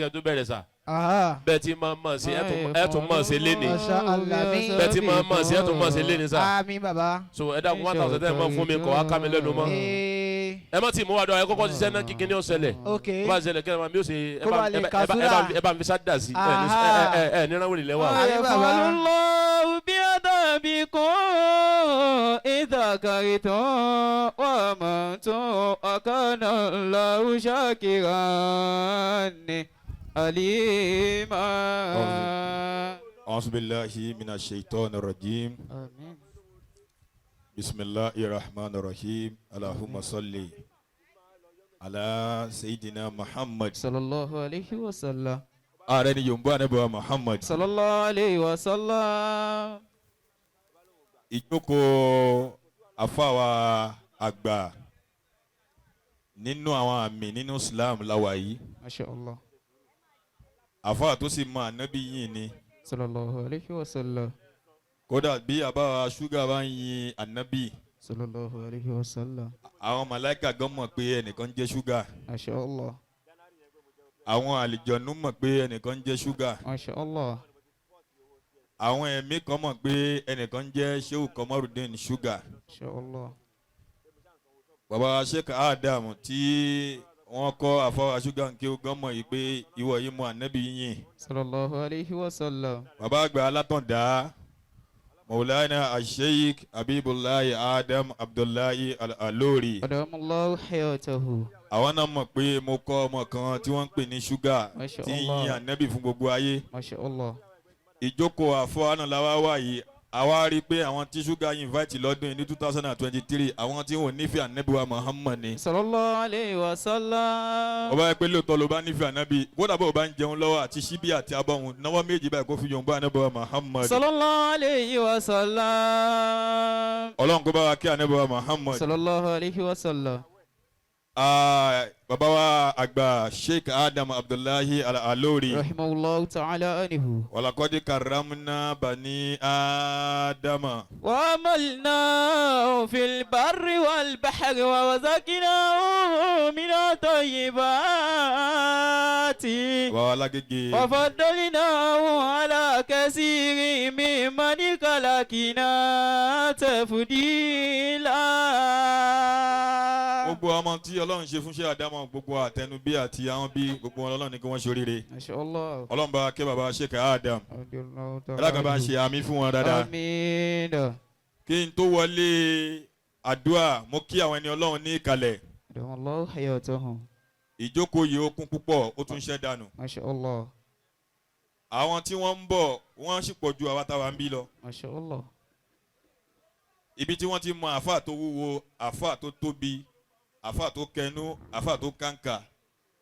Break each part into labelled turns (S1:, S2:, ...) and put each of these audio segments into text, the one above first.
S1: Kẹ́ tó bẹ̀rẹ̀ sà.
S2: Aha.
S1: Bẹ́ẹ̀ tí máa mọ̀ sí, ẹ tún mọ̀ sí léni.
S2: Masha Allah.
S1: Bẹ́ẹ̀ tí máa mọ̀ sí, ẹ tún mọ̀ sí léni sà.
S2: Àmín, bàbá.
S1: So ẹ dákun, 1,000 tẹ́ ẹ mọ̀ fún mi kọ̀ wá ká mi lẹ́nu mọ́.
S2: Ee.
S1: Ẹ má ti mú wa dọ̀, ẹ kọ́kọ́ ṣiṣẹ́ náà, kíkíní ó ṣẹlẹ̀.
S2: Ok.
S1: Bó bá ṣẹlẹ̀ kẹ́ ẹ máa bí ó ṣe ẹ
S2: Kó
S1: bá
S2: ba lè
S1: ẹ bá
S2: kà
S1: ẹ bá
S2: súrà.
S1: ẹ bá mi fi sá dà sí ẹ ní ẹ ẹ ẹ níran wòlé lẹ́wà o.
S2: Àmín, bàbá.
S3: يفعل الله بعذابكم إذا كرهتم وآمنتم وكان الله شاكرا عليما.
S4: أعوذ بالله من الشيطان الرجيم.
S3: آمين.
S4: بسم الله الرحمن الرحيم. اللهم صل على سيدنا محمد.
S3: صلى الله عليه وسلم.
S4: Ààrẹ ni Yorùbá Ànábì wa Muhammad.
S3: صلى الله عليه وسلم.
S4: Ìjókòó àfàwà àgbà nínú àwọn àmì nínú Islam láwa yìí.
S3: ما شاء الله.
S4: Àfàwà tó sì mọ ànábì yìí ni.
S3: صلى الله عليه وسلم.
S4: Kódà bí àbáwá ṣúgà bá ń yin ànábì,
S3: صلى الله عليه وسلم.
S4: àwọn màláìkà gan mọ̀ pé ẹnìkan ń jẹ́ ṣúgà.
S3: ما شاء الله.
S4: Àwọn àlìjọ̀nú mọ̀ pé ẹnìkan ń jẹ́ ṣúgà.
S3: ما شاء الله.
S4: Àwọn ẹ̀mí kan mọ̀ pé ẹnìkan ń jẹ́ Shehu Komorudeen ṣúgà.
S3: ما شاء الله.
S4: Bàbá Sheikh Adam tí wọ́n kọ́ àfọwọ́ ṣúgà ń kí ó gan mọ̀ yìí pé ìwọ yìí mọ ànábì yìí.
S3: صلى الله عليه وسلم.
S4: Bàbá àgbà alátọ̀dá, Maulana Asheik Abibulayi Adam Abdullahi Al-Alori,
S3: أدام الله حياته.
S4: àwọn náà mọ̀ pé mo kọ́ ọmọ kan tí wọ́n ń pè ní ṣúgà
S3: Masha
S4: tí ń yin
S3: Allah.
S4: ànábì fún gbogbo ayé.
S3: ما شاء الله.
S4: Ìjókòó àfọ ànàláwá wà yìí, àwa rí i pé àwọn tí ṣúgà invite lọ́dún yìí ní 2023, àwọn tí wọn ò nífẹ̀ẹ́ ànábì wa Muhammad ni.
S3: صلى الله عليه وسلم.
S4: Ọba yẹ pé lóòótọ́ ló bá nífẹ̀ẹ́ ànábì, kódà bó o bá ń jẹun lọ́wọ́ àti ṣíbí àti abọ́hun náwó méjì báyìí kó fi yòǹbó ànábì wa Muhammad.
S3: صلى الله عليه وسلم.
S4: Ọlọ́run kó bá wa kí ànábì wa Muhammad.
S3: صلى الله عليه وسلم.
S4: Ah, bàbá wa àgbà Sheikh Adam Abdullahi Al-Alori,
S3: رحمه الله تعالى عنه.
S4: ولقد كرمنا بني آدم.
S3: وحملناه في البر والبحر ورزقناه من الطيبات.
S4: Bàbá wa lágége.
S3: وفضلناه على كثير ممن خلقنا تفضيلا.
S4: Gbogbo ọmọ tí Ọlọ́run ṣe fún Sheikh Adamu, gbogbo àtẹnubí àti àwọn bí gbogbo wọn, Ọlọ́run ní kí wọ́n ṣe oríire.
S3: ما شاء الله.
S4: Ọlọ́run bá kẹ́ bàbá Sheikh Adam. Ẹlẹ́kan bá ń ṣe àmì fún wọn dáadáa.
S3: آمين.
S4: Kí n tó wọlé àdúrà, mo kí àwọn ẹni Ọlọ́run ní ìkàlẹ̀.
S3: أدام الله حياتهم.
S4: Ìjókòó yìí ó kún púpọ̀, ó tún ṣẹ́ dànù.
S3: ما شاء الله.
S4: Àwọn tí wọ́n ń bọ̀, wọ́n sì pọ̀ ju àwa táwa ń bí lọ.
S3: ما شاء الله.
S4: Ibi tí wọ́n ti mọ àáfà tó wúwo, àáfà tó tóbi, àáfà tó kẹnu, àáfà tó kàǹkà,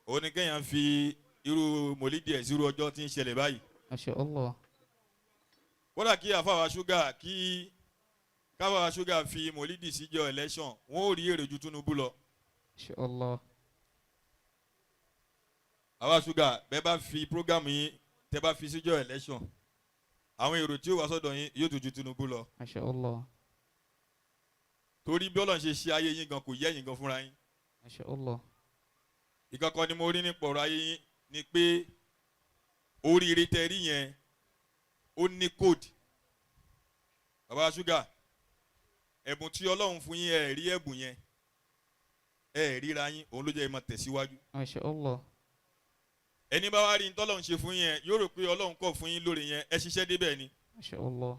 S4: òun ni kéèyàn fi irú mòlídìí ẹ̀ sírú ọjọ́ tí ń ṣẹlẹ̀ báyìí.
S3: ما شاء الله.
S4: Kódà kí àáfà wa ṣúgà, kí káfà wa ṣúgà fi mòlídìí síjọ election, wọn ò rí èrè ju Tinubu lọ.
S3: ما شاء الله.
S4: Àwa ṣúgà, bẹ́ẹ̀ bá fi program yín, tẹ́ bá fi síjọ election, àwọn èrò tí ó wá sọ́dọ̀ yín yóò tún ju Tinubu lọ.
S3: ما شاء الله.
S4: Torí bí Ọlọ́run ṣe ṣe ayé yín gan, kò yẹ yín gan fúnra yín.
S3: ما شاء الله.
S4: Ìkankan ni mo rí nípa ọ̀rọ̀ ayé yín ni pé oríire tẹ rí yẹn, ó ní code. Bàbá ṣúgà, ẹ̀bùn tí Ọlọ́run fún yín, ẹ̀ rí ẹ̀bùn yẹn, ẹ̀ ríra yín, òun ló jẹ́ ẹ máa tẹ̀síwájú.
S3: ما شاء الله.
S4: Ẹni bá wá rí ní tọ́lọ́run ṣe fún yín yẹn, yóò rò pé Ọlọ́run kọ̀ fún yín lórí yẹn, ẹ ṣiṣẹ́ débẹ̀ ni.
S3: ما شاء الله.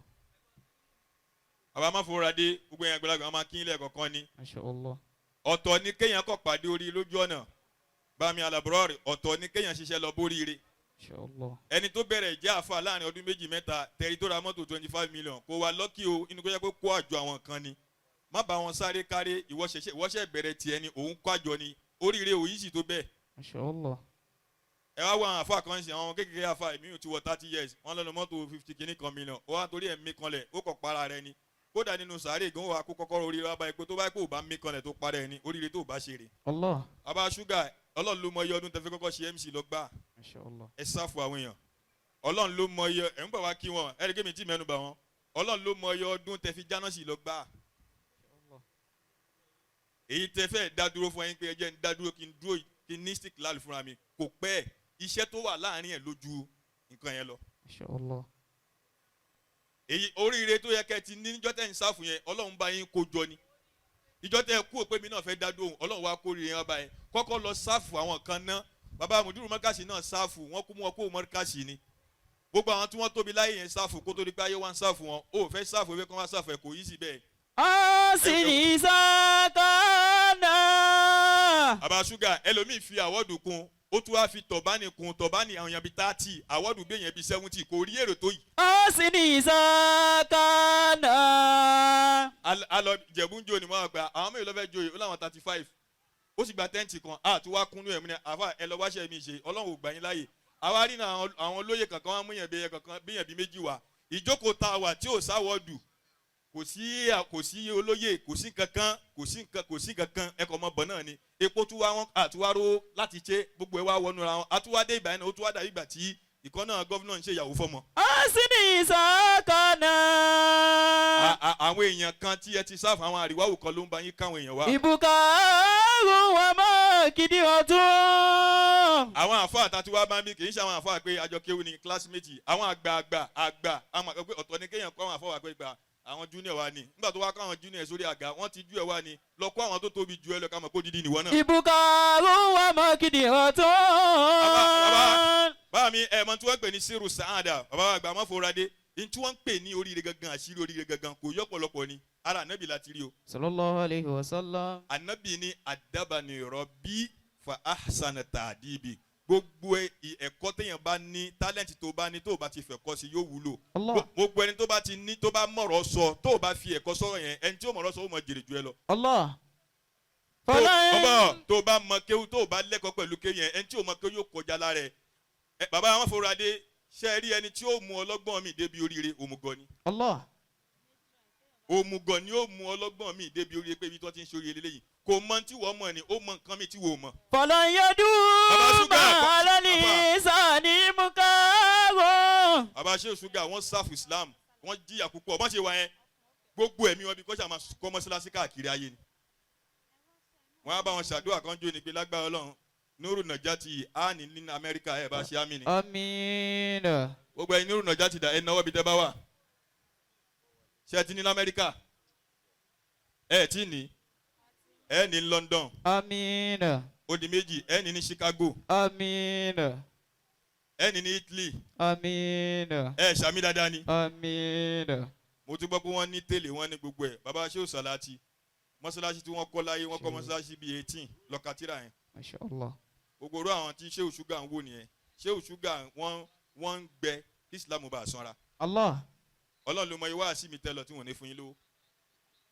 S4: Bàbá má fowóra dé, gbogbo yẹn àgbàlagbà wọn máa kí ilé kọ̀ọ̀kan ni.
S3: ما شاء الله.
S4: Ọ̀tọ̀ ni kéèyàn kọ̀ pàdé orí lójú ọ̀nà bámi alábúrọ́ọ̀rì, ọ̀tọ̀ ni kéèyàn ṣiṣẹ́ lọ bóríire.
S3: ما شاء الله.
S4: Ẹni tó bẹ̀rẹ̀ ìjẹ́ àfa láàrin ọdún 2, 3, tẹ̀rí tó ra mọ́tò 25 million, kó wa lọ́kì o, inú kó yẹ kó kó àjọ àwọn kan ni. Má bá wọn sáré káré, ìwọ ṣẹ̀ṣẹ̀ ìwọ ṣẹ̀ bẹ̀rẹ̀ tiẹ̀ ni, òun kó àjọ ni, oríire òyìn sì tó bẹ́ẹ̀.
S3: ما شاء الله.
S4: Ẹ wá wọ àwọn àfa kan ṣe, àwọn kékeré àfa èmi ò ti wọ 30 years, wọn lọ́nu mọ́tò 50 kìíní kan million, ó wá torí ẹ̀ mí kanlẹ̀, ó kọ̀ para rẹ ni. Kódà nínú sàárè gan, wà kó kọ́kọ́rọ́ oríire wá báyìí pé tó bá kó o bá mí kanlẹ̀ tó para ẹ ni, oríire tó o bá ṣe rè.
S3: الله.
S4: Bàbá ṣúgà, Ọlọ́run ló mọ iye ọdún tẹ́ fi kọ́kọ́ ṣe MC lọ gbà.
S3: ما شاء الله.
S4: Ẹ sáfù àwọn èèyàn, Ọlọ́run ló mọ iye ẹ̀ ń bọ̀ wá kí wọn, ẹ̀rí kémi tí mẹ́nu bà wọn, Ọlọ́run ló mọ iye ọdún tẹ́ fi jáná sí lọ gbà. Èyí tẹ́ fẹ́ dá dúró fún ẹyin pé ẹ jẹ́ ń dá dúró, kí n dúró, kí n ní stick láàlú fúnra mi, kò pẹ́. Iṣẹ́ tó wà láàrin ẹ̀ lójú nǹkan yẹn lọ.
S3: Masha Allah.
S4: Èyí oríire tó yẹ kẹ́ ẹ ti ní níjọ́ tẹ́ ń sáfù yẹn, Ọlọ́run bá yín kó jọ ni. Ìjọ́ tẹ́ ẹ kú òpé mi náà fẹ́ dá dóhùn, Ọlọ́run wá kó oríire yẹn bá yẹn. Kọ́kọ́ lọ sáfù àwọn kan ná. Bàbá mùdúrù mọ́kàsí náà sáfù wọ́n, kú mú wọn kó mọ́kàsí ni. Gbogbo àwọn tí wọ́n tóbi láyé yẹn sáfù kó tó di pé ayé wá ń sáfù wọn. Ó fẹ́ sáfù ewé kan wá sáfù ẹ̀, kò yí sí bẹ́ẹ̀.
S2: Asini sakana.
S4: Bàbá ṣúgà, ẹlòmíì fi award kún, ó tún wá fi tọ̀bánì kún tọ̀bánì, àwọn èèyàn bíi 30, award gbé yẹn bíi 70, kò rí èrò tó yìí.
S2: Asini sakana.
S4: Alọ Ìjẹ̀bú ń jó ni wọ́n gba àwọn mélòó ló fẹ́ joyè, ó láwọn 35, ó sì gba tent kan àti wá kúnú ẹ̀ mú ni. Àfa, ẹ lọ wáṣẹ́ mi ṣe, Ọlọ́run ò gbà yín láàyè. Àwa rí náà àwọn olóyè kankan wá mú yẹn bí kankan bí yẹn bí méjì wá. Ìjókòó tá a wà tí ò sáwọ́dù, kò sí olóyè, kò sí kankan, kò sí nǹkan, kò sí kankan. Ẹ kò mọ bọ̀ náà ni epo tún wá wọn àtiwá ró láti ṣe gbogbo ẹ wá wọnú ra wọn. Àtúwá dé ìgbà yẹn náà, ó tún wá dàbí ìgbà tí ìkan náà governor ń ṣe ìyàwó fọmọ.
S2: Asini sakana.
S4: Àwọn èèyàn kan tí ẹ ti sáfù, àwọn àríwáwò kan ló ń bá yín káwọn èèyàn wá.
S2: Ìbùkún wa mọ́ kìdí ọ̀tún.
S4: Àwọn àfáà tá a ti wá bá ń bí, kì í ṣe àwọn àfáà pé àjọ kéwù ni classmate, àwọn àgbà àgbà àgbà, àwọn àgbà pé ọ̀tọ̀ ni kéèyàn kọ́ àwọn àfáà wà pé gbà àwọn junior wa ni. Nígbà tó wá kọ́ àwọn junior sórí àga, wọ́n ti jú ẹ wá ni lọ kó àwọn tó tóbi ju ẹ lọ, ká mọ̀ kó dídí nìwọ náà.
S2: Ìbùkún wa mọ́ kìdí ọ̀tún.
S4: Bàbá, bàbá mi, ẹ mọ tí wọ́n ń pè ní siru saada, bàbá àgbà mọ́fọ́radé ní tí wọ́n ń pè ní oríire gangan, àṣírí oríire gangan kò yọ pọ̀lọpọ̀ ni ara ànábì láti rí o.
S3: Sallallahu alayhi wa sallam.
S4: Ànábì ní adabani rabbi fa ahsana ta'dibi. Gbogbo ẹ̀kọ́ téèyàn bá ní, talent tó bá ní, tó bá ti fẹ̀kọ́ sí, yóò wúlò.
S3: Allah.
S4: Gbogbo ẹni tó bá ti ní, tó bá mọ̀rọ̀ sọ, tó bá fi ẹ̀kọ́ sọ̀rọ̀ yẹn, ẹni tí ó mọ̀rọ̀ sọ, ó mọ̀ jèrè ju ẹ lọ.
S3: Allah.
S4: Ọmọ tó bá mọ kéwú, tó bá lẹ́kọ̀ọ́ pẹ̀lú kéwú yẹn, ẹni tí ó mọ kéwú yóò kọjá lára ẹ. Bàbá àwọn forade ṣe rí, ẹni tí ó mú ọlọ́gbọ́n mi débi oríire, òmùgọ̀ ni.
S3: Allah.
S4: Òmùgọ̀ ni ó mú ọlọ́gbọ́n mi débi oríire, pé ibi tó ti ń ṣe oríire lélẹ́yìn, kò mọ tí wọ́n mọ̀ ni, ó mọ nǹkan mi tí wọ́n mọ̀.
S2: Falan
S4: Bàbá Ṣúgà,
S2: yaduma alali sani mukawo.
S4: Bàbá ṣe ṣúgà, wọ́n sáfù Islam, wọ́n jìyà púpọ̀. Bọ́n ṣe wà yẹn, gbogbo ẹ̀mí wọn bí kọ́ṣà máa kọ́ mọ́ṣáláṣí káàkiri ayé ni. Wọ́n á bá wọn ṣàdúrà kan jó ni pé lágbára Ọlọ́run, Nuru Najati á ní Amẹ́ríkà. Ẹ̀ bá ṣe àmì ni.
S3: Àmín.
S4: Gbogbo ẹ̀yin Nuru Najati dà, ẹ̀ náwó bí tẹ́ bá wà. Ṣé ẹ ti ní lamẹ́ríkà? Ẹ ti ní, ẹ ní London.
S3: Àmín.
S4: Ó di méjì. Ẹ ní ní Chicago.
S3: Àmín.
S4: Ẹ ní ní Italy.
S3: Àmín.
S4: Ẹ ṣàmì dáadáa ni.
S3: Àmín.
S4: Mo tún gbọ́ pé wọ́n ní tèlé, wọ́n ní gbogbo ẹ̀. Bàbá ṣé òsàlátì mọ́ṣáláṣí tí wọ́n kọ́ láyé, wọ́n kọ́ mọ́ṣáláṣí bíi 18 lọ́kàtìrà yẹn.
S3: Masha Allah.
S4: Gbogbo orú àwọn tí ṣéwù ṣúgà ń wò nìyẹn. Ṣéwù ṣúgà, wọ́n ń gbẹ kí Islam bá a sanra.
S3: Allah.
S4: Ọlọ́run ló mọ iwá sí mi tẹ́lọ̀ tí wọ́n ní fún yín lówó.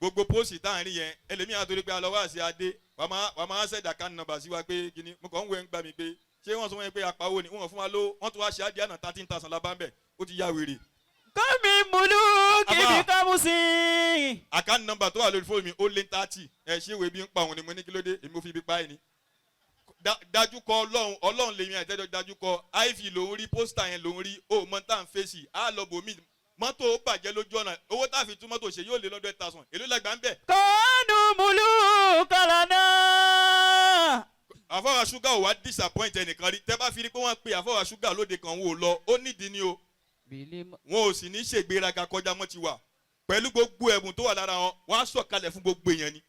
S4: Gbogbo post tá à ń rí yẹn, ẹlòmíì àtòrí pé alọ́ wá sí adé, wàá máa send account number sí wa pé kíní. Mo kàn ń wẹ̀ ń gbà mí pé ṣé wọ́n sọ wọ́n yẹn pé apáwó ni wọ́n fún wa lówó. Wọ́n tún wá ṣe adé àná, 13,000 la bá ń bẹ̀, ó ti ya wèrè.
S2: Kọ́mi mùlùkì
S4: Àbá.
S2: bí kámúsì.
S4: Account number tó wà lórí fóònù mi, ó lé 30. Ẹ ṣé ìwé bí ń pa òun ni. Mo ní kí ló dé, èmi ò fi ibi pa ẹ̀ ni. Dájú kọ Ọlọ́run, Ọlọ́run lèmi àìtẹ́jọ́ dájú kọ iv lòún rí poster yẹn, lòún rí ó mọ tá à ń fèsì á lọ bòmí. Mọ́tò ó bàjẹ́ lójú ọ̀nà, owó tá a fi tún mọ́tò ṣe yóò lé 100,000. Èló lẹ́gbàá ń bẹ̀?
S2: Kọ́nù mùlùkì lánàá.
S4: Àfọwọ́ ṣúgà ò wá disappoint ẹnìkan rí. Tẹ́ bá fi rí pé wọ́n pe àfọwọ́ ṣúgà lóde kan wò lọ, ó nídìí ni o.
S3: Bìlí.
S4: Wọn ò sì ní ṣègbéraga kọjá mọ́ ti wà pẹ̀lú gbogbo ẹ̀bùn tó wà lára wọn. Wọ́n á sọ̀kalẹ̀ fún gbogbo èèyàn ni.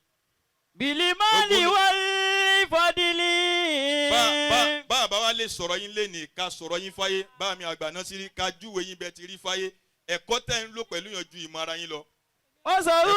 S2: Bilimali wal fadili.
S4: Bá wa lè sọ̀rọ̀ yín lénìí, ká sọ̀rọ̀ yín fáyé. Bá mi àgbà náà sí rí, ká júwe yín bẹ́ẹ̀ ti rí fáyé. Ẹ̀kọ́ tẹ́ ń lò pẹ̀lú yanjú ìmọ̀ ara yín lọ.
S2: Wọ́n sọ
S4: Ẹ̀kọ́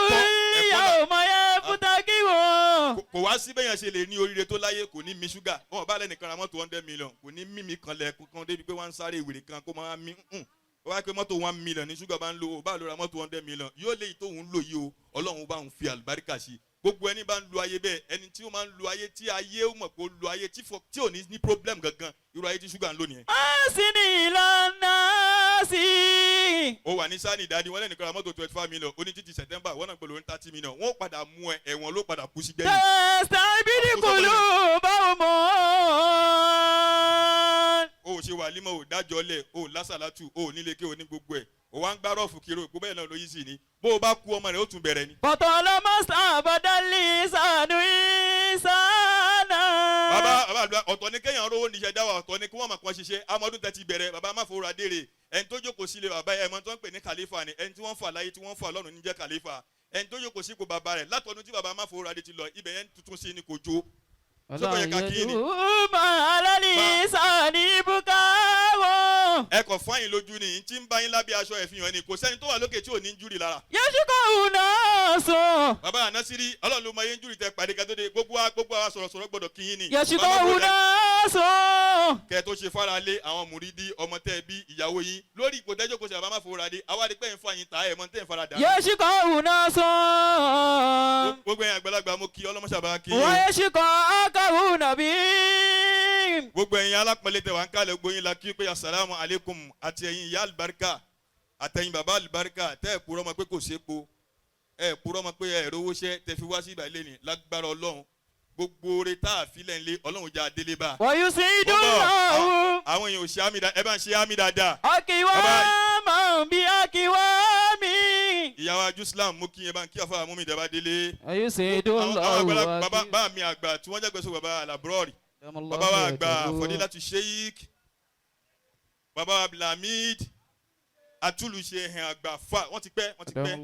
S2: ìyàwó mọ̀ yẹ fúta kí wọ́n.
S4: Kò wá sí bẹ́yàn ṣe lè ní oríire tó láyé, kò ní mi ṣúgà. Wọn bá lẹ́nìkan ra mọ́tò 100 million, kò ní mímí kan lẹ̀ kan débi pé wọ́n ń sáré ìwèrè kan kó máa mí hùn. Ó wá pé mọ́tò 1 million ní ṣúgà bá ń lo, ó bá lọ ra mọ́tò 100 million, yóò léyìí tóun ń lò yìí o. Ọlọ́run bá ń fi àlùbáríkà sí i. Gbogbo ẹni bá ń lo ayé bẹ́ẹ̀, ẹni tí ó máa ń lo ayé tí ayé ó mọ̀ pé ó lo ayé tí ò ní ní problem gangan, irú ayé tí ṣúgà ń lò nìyẹn.
S2: A sì ní ìlànà sí.
S4: Ó wà ní sani ìdádì, wọn lẹ́nìkan ra mọ́tò 25 million, ó ní títí September, wọ́n náà gbọ́dọ̀ ní 30 million. Wọ́n padà mú ẹ, ẹ̀wọ̀n ló padà kú sí gbẹ̀yìn.
S2: Tẹ̀sán ibi kùlù báwo mọ̀.
S4: O ò ṣe wàlímọ̀, ò dájọ́ lẹ̀, o ò lásàlátù, o ò nílé ké, o ní gbogbo ẹ̀, o wá ń gbá rọ́ọ̀fù kiri òpó bẹ́ẹ̀ náà ló yí sí ni. Bó o bá kú, ọmọ rẹ̀ ó tún bẹ̀rẹ̀ ni.
S2: Bọ̀tọ̀ lọ́mọ sábàdálì sànú ìsànà.
S4: Bàbá bàbá àdúrà, ọ̀tọ̀ ni kéèyàn rówó níṣẹ́ dáwà, ọ̀tọ̀ ni kí wọ́n máa kọ́ ṣiṣẹ́. Amọ̀dún tẹ́ ti bẹ̀rẹ̀, bàbá má fowó ra dére. Ẹni tó jókòó sílé bàbá ẹ̀ mọ́ tó ń pè ní kàlífà ni ẹni tí wọ́n fà láyé, tí wọ́n fà lọ́run ní jẹ́ kàlífà. Ẹni tó jókòó sípò bàbá rẹ̀ látọdún tí bàbá má fowó ra dé ti lọ, ibẹ̀ yẹn tuntun sí ni kò jó. Sókò yẹ ká kí ni.
S2: Mà alálì sani bukawo.
S4: Ẹ kọ̀ fáyín lójú ni tí ń bá yín lábẹ́ aṣọ ẹ̀ fi hàn ni kò sẹ́ni tó wà lókè tí ò ní júrì lára.
S2: Yẹ́sùkọ̀ ọ̀nà sùn.
S4: Bàbá Ànásírí, Ọlọ́run ló mọ iye ń júrì tẹ pàdé kátó dé. Gbogbo wa sọ̀rọ̀sọ̀rọ̀ gbọ́dọ̀ kí yín ni.
S2: Yẹ́sùkọ̀
S4: Bàbá
S2: ọ̀nà sùn.
S4: Kẹ tó ṣe fara lé àwọn mùrídìí, ọmọ tẹ bí, ìyàwó yín lórí ipò tẹjọ kò sí, àbá má fowó dé àwa rí pé ń fa yín ta ẹ mọ tẹ ń fara dà.
S2: Yẹ́sùkọ̀ ọ̀nà sùn.
S4: Gbogbo ẹ̀yin àgbàlagbà, mo kí ọlọmọṣàbá kí yín o.
S2: Wọ́n akọ̀wé nàbí.
S4: Gbogbo ẹ̀yin alápọ̀nlé tẹ wà ń kálẹ̀, gbogbo yín la kí pé asalaamu aleykum, àti ẹ̀yin ìyá alibarika, àtẹ̀yin bàbá alibarika tẹ́ ẹ̀ kúrọ́ mọ́ pé kò sépo, ẹ̀ kúrọ́ mọ́ pé ẹ̀ rówó ṣẹ́ tẹ́ fi wá sí ìbàlẹ̀ ní lágbára Ọlọ́run. Gbogbo oore tá a filẹ̀ ń lé, Ọlọ́run já délé bá.
S2: Wọ́n yóò sì
S4: Mo
S2: dùn
S4: bọ̀,
S2: lọ́wọ́.
S4: àwọn èèyàn ò ṣe àmì dáadáa, ẹ bá ń ṣe àmì dáadáa.
S2: Akiwa máa ń bí akiwa mi.
S4: Ìyàwó ajuslam, mú kí yẹn bá ń kí àfa àmúmi ìdàbà délé.
S3: Wọ́n yóò sì dùn
S4: Àwọn àgbàlagbà,
S3: lọ́wọ́.
S4: bàbá bá mi àgbà tí wọ́n jẹ́gbẹ́sọ, bàbá àlàbúrọ̀rì, bàbá wa àgbà Fọdílátù Sheik, bàbá wa Abdulhamid atúlùṣe ẹ̀hìn àgbà fa, wọ́n ti pẹ́, wọ́n ti pẹ́,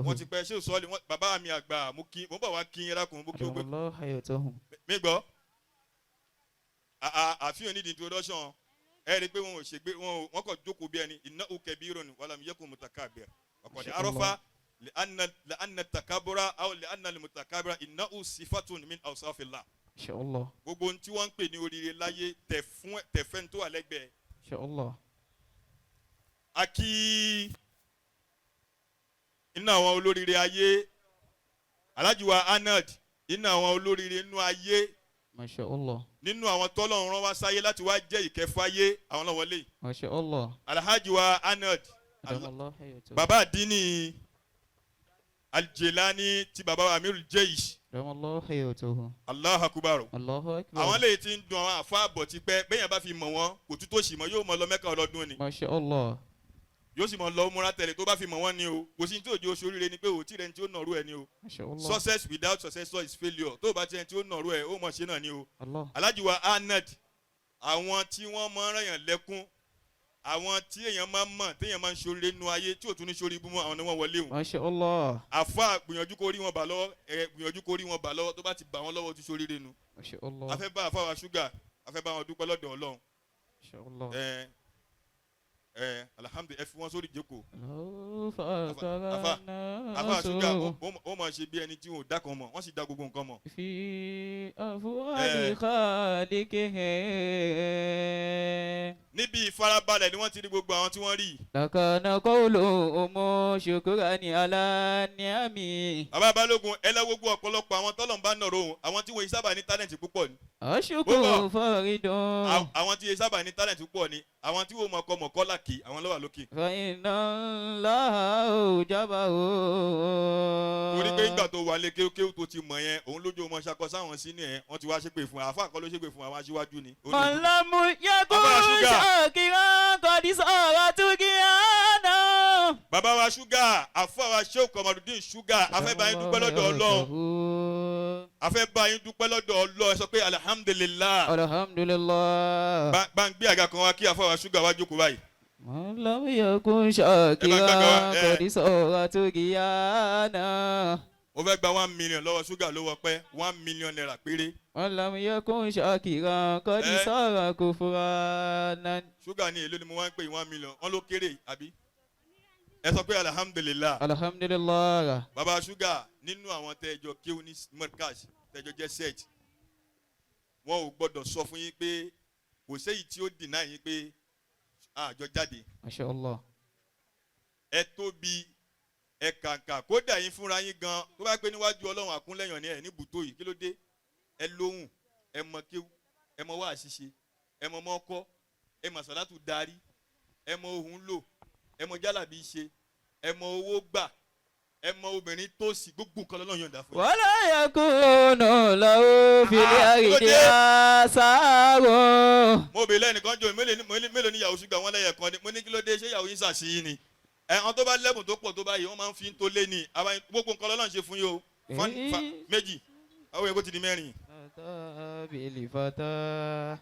S4: wọ́n ti pẹ́. Ṣé o sọ́ọ́lì bàbá mi àgbà, mú kí mo bọ̀ wá kí yín lákùn, mú kí o gbé mi gbọ́. Àfihàn ní introduction, ẹ rí i pé wọn ò ṣègbè, wọn ò wọn kò jókòó bí ẹni iná òkè bí irun wàlámù yẹkùn mutakabir ọkọ̀dé arọ́fà lẹ́ànà takabura aw lẹ́ànà lẹ́mùtakabira iná ò sifatun min awsafillah.
S3: Inshallah.
S4: Gbogbo ohun tí wọ́n ń pè ní oríire láyé, tẹ̀ fún tẹ̀fẹ́ tó wà lẹ́gbẹ̀ẹ́.
S3: Inshallah.
S4: A kí inú àwọn olóríire ayé, Alhaji wa Anad, inú àwọn olóríire inú ayé,
S3: Masha Allah.
S4: nínú àwọn tọ́lọ́run rán wá sáyé láti wá jẹ́ ìkẹfáyé, àwọn náà wọlé.
S3: Masha Allah.
S4: Alhaji wa Anad,
S3: Adamallahu hayatahu.
S4: baba àdínní Aljelani ti baba wa Amirul Jeish.
S3: Adamallahu hayatahu.
S4: Allahu akubaru.
S3: Allahu akbar.
S4: Àwọn lè ti ń dun àwọn àfa àbọ̀ tipẹ́, bẹ́yẹn bá fi mọ̀ wọ́n, kò tún tó sì mọ́, yóò mọ lọ Mẹ́kà ọlọ́dún ni.
S3: Masha Allah.
S4: Yóò sì mọ lọ múra tẹ̀lé tó bá fi mọ̀ wọ́n ni o. Kò sí ní tí òjò oṣooríire ni pé òtí rẹ̀ ní tí ó nàrú ẹ ni o.
S3: Masha Allah.
S4: Success without successor is failure. Tó o bá tiẹ̀ tí ó nàrú ẹ, ó mọ̀ ṣe náà ni o.
S3: Allah.
S4: Alhaji wa Ahmed, àwọn tí wọ́n mọ rẹ̀yàn lẹ́kún, àwọn tí èèyàn máa ń mọ̀, téèyàn máa ń ṣoríire nínú ayé tí ò tún ní ṣorí ibú mọ́, àwọn ni wọ́n wọlé wọn.
S3: Masha Allah.
S4: Àfa, gbìyànjú kó rí wọn bà lọ́wọ́ ẹ, gbìyànjú kó rí wọn bà lọ́wọ́. Tó bá ti bà wọ́n lọ́wọ́, ó ti ṣoríire nu.
S3: Masha Allah.
S4: Afẹ́ bá àfa wa ṣúgà, afẹ́ bá wọn dúpẹ́ lọ́dọ̀ Ọlọ́run.
S3: Masha Allah.
S4: Ẹ ẹ, alhamdulilayi, ẹ fi wọn sórí ìjókòó.
S3: Afa
S4: Àfa ṣúgà, ó máa ṣe bí ẹni tí wọn ò dá kan mọ̀, wọ́n sì dá gbogbo nǹkan mọ̀.
S3: في أفواه خالقه.
S4: Níbi ìfarabalẹ̀ ni wọ́n ti rí gbogbo àwọn tí wọ́n rí yìí.
S3: لكان قولهم شكرا على النعم.
S4: Bàbá Balógun, ẹ lọ gbogbo ọ̀pọ̀lọpọ̀ àwọn tọ́lọ̀ ń bá nọ̀rọ̀ òun, àwọn tí wọ́n yìí sábà ní talent púpọ̀ ni.
S3: الشكر فرد.
S4: Àwọn tí yìí sábà ní talent púpọ̀ ni àwọn tí wọ́n mọ̀kọ́ mọ̀kọ́ làkì, àwọn ló wà lókè.
S3: فإن الله أوجبه.
S4: Torí pé nígbà tó wà lé kéwkéw tó ti mọ̀ yẹn, òun lójú ọmọ ṣakọ sáwọn sínú ẹ̀, wọ́n ti wá ṣépè fún wa. Àfa kan ló ṣépè fún àwọn aṣíwájú ni. Ó ní
S2: من لم يكن
S4: Bàbá Ṣúgà.
S2: شاكرا قد صار طغيانا.
S4: Bàbá wa Ṣúgà, àfọ wa Sheikh Kamaludin Ṣúgà, afẹ́ bá yín dúpẹ́ lọ́dọ̀ Ọlọ́run, afẹ́ bá yín dúpẹ́ lọ́dọ̀ Ọlọ́run. Ẹ sọ pé alhamdulilah.
S3: Alhamdulillah.
S4: Bá ń gbé àga kan wá kí àfọ wa Ṣúgà wá jókòó báyìí.
S3: من لم يكن شاكرا قد صار طغيانا.
S4: Mo fẹ́ gba 1 million lọ́wọ́ Ṣúgà lówó pẹ́, ₦1 million péré.
S3: من لم يكن شاكرا قد
S4: Eh.
S3: صار كفرانا.
S4: Ṣúgà ní èló ni mo wá ń pè 1 million, wọ́n ló kéré àbí? Ẹ sọ pé alhamdulilah.
S3: Alhamdulillah.
S4: Bàbá Ṣúgà, nínú àwọn tẹ́jọ kéwú ní Markaz, tẹ́jọ jẹ́ set, wọn ò gbọ́dọ̀ sọ fún yín pé kò séyìí tí ó dìnnà yín pé àjọ jáde.
S3: Masha Allah.
S4: Ẹ tóbi, ẹ kàǹkà, kódà yín fúnra yín gan tó bá pé níwájú Ọlọ́run, àkúnlẹ̀yàn ni ẹ ní bùtó yìí. Kí ló dé? Ẹ lóhùn, ẹ mọ kéwú, ẹ mọ wá àṣìṣe, ẹ mọ mọ́kọ́, ẹ mọ sàlátù darí, ẹ mọ ohun lò, ẹ mọ jálàbí ṣe, ẹ mọ owó gbà, ẹ mọ obìnrin tó sì, gbogbo nǹkan lọ́lọ́run yọ̀ǹda fún yín.
S3: ولا يكون له في
S4: Ah,
S3: الأرض
S4: kí ló dé?
S3: آثار.
S4: Mo bèèrè lẹ́nìkan jọ, mélòó ní ìyàwó Ṣúgà? Wọn lẹ́yẹ̀ kan ni. Mo ní kí ló dé, ṣé ìyàwó yín ṣàṣìyìn ni? Ẹ àwọn tó bá lẹ́bùn tó pọ̀ tó báyìí, wọ́n máa ń fi ń tó lé ní. Gbogbo nǹkan lọ́lọ́run ṣe fún yín o. Méjì àwọn yẹn kó ti di mẹ́rin.
S3: الفتى بالفتى.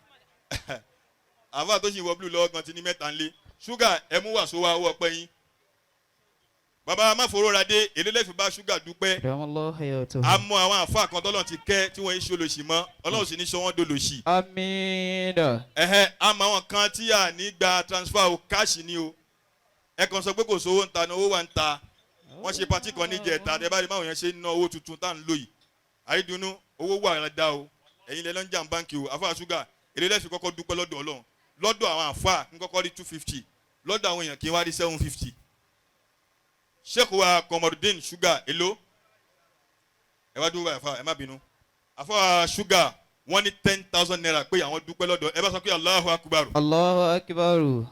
S4: Àfa tó sì wọ blue lọ́wọ́ gan ti ní mẹ́ta ńlé. Ṣúgà ẹ mú wàsó wa, owó ọpẹ́ yín. Bàbá Máfòróradé, èlé lẹ́fì bá ṣúgà dúpẹ́?
S3: أدام الله حياته.
S4: A mọ àwọn àfa kan tọ́lọ́run ti kẹ́ tí wọ́n ń ṣe olòṣì mọ́, Ọlọ́run sì ní sọ wọ́n dolòṣì.
S3: آمين.
S4: Ẹ̀hẹ́n, a mọ àwọn kan tí a ní gba transfer o, cash ni o. Ẹ kàn sọ pé kò sówó ń ta ni, owó wà ń ta. Wọ́n ṣe party kan níjẹta, ẹ bá rí báwọn yẹn ṣe ń ná owó tuntun tá à ń lò yìí. Àrídùnnú owó wà dá o. Ẹ̀yin lẹ ló ń jà ń báńkì o. Àfa ṣúgà, èlé lẹ́fì kọ́kọ́ dúpẹ́ lọ́dọ̀ Ọlọ́run? Lọ́dọ̀ àwọn àfa ń kọ́kọ́ rí 250, lọ́dọ̀ àwọn èèyàn kí n wá rí 750. Sheikh wa Kọmọdún ṣúgà, èló ẹ wá dúró báyìí? Àfa, ẹ má bínú. Àfa ṣúgà, wọ́n ní ₦10,000 pé àwọn dúpẹ́ lọ́dọ̀. Ẹ bá sọ pé Allahu Akbar.
S3: الله أكبر.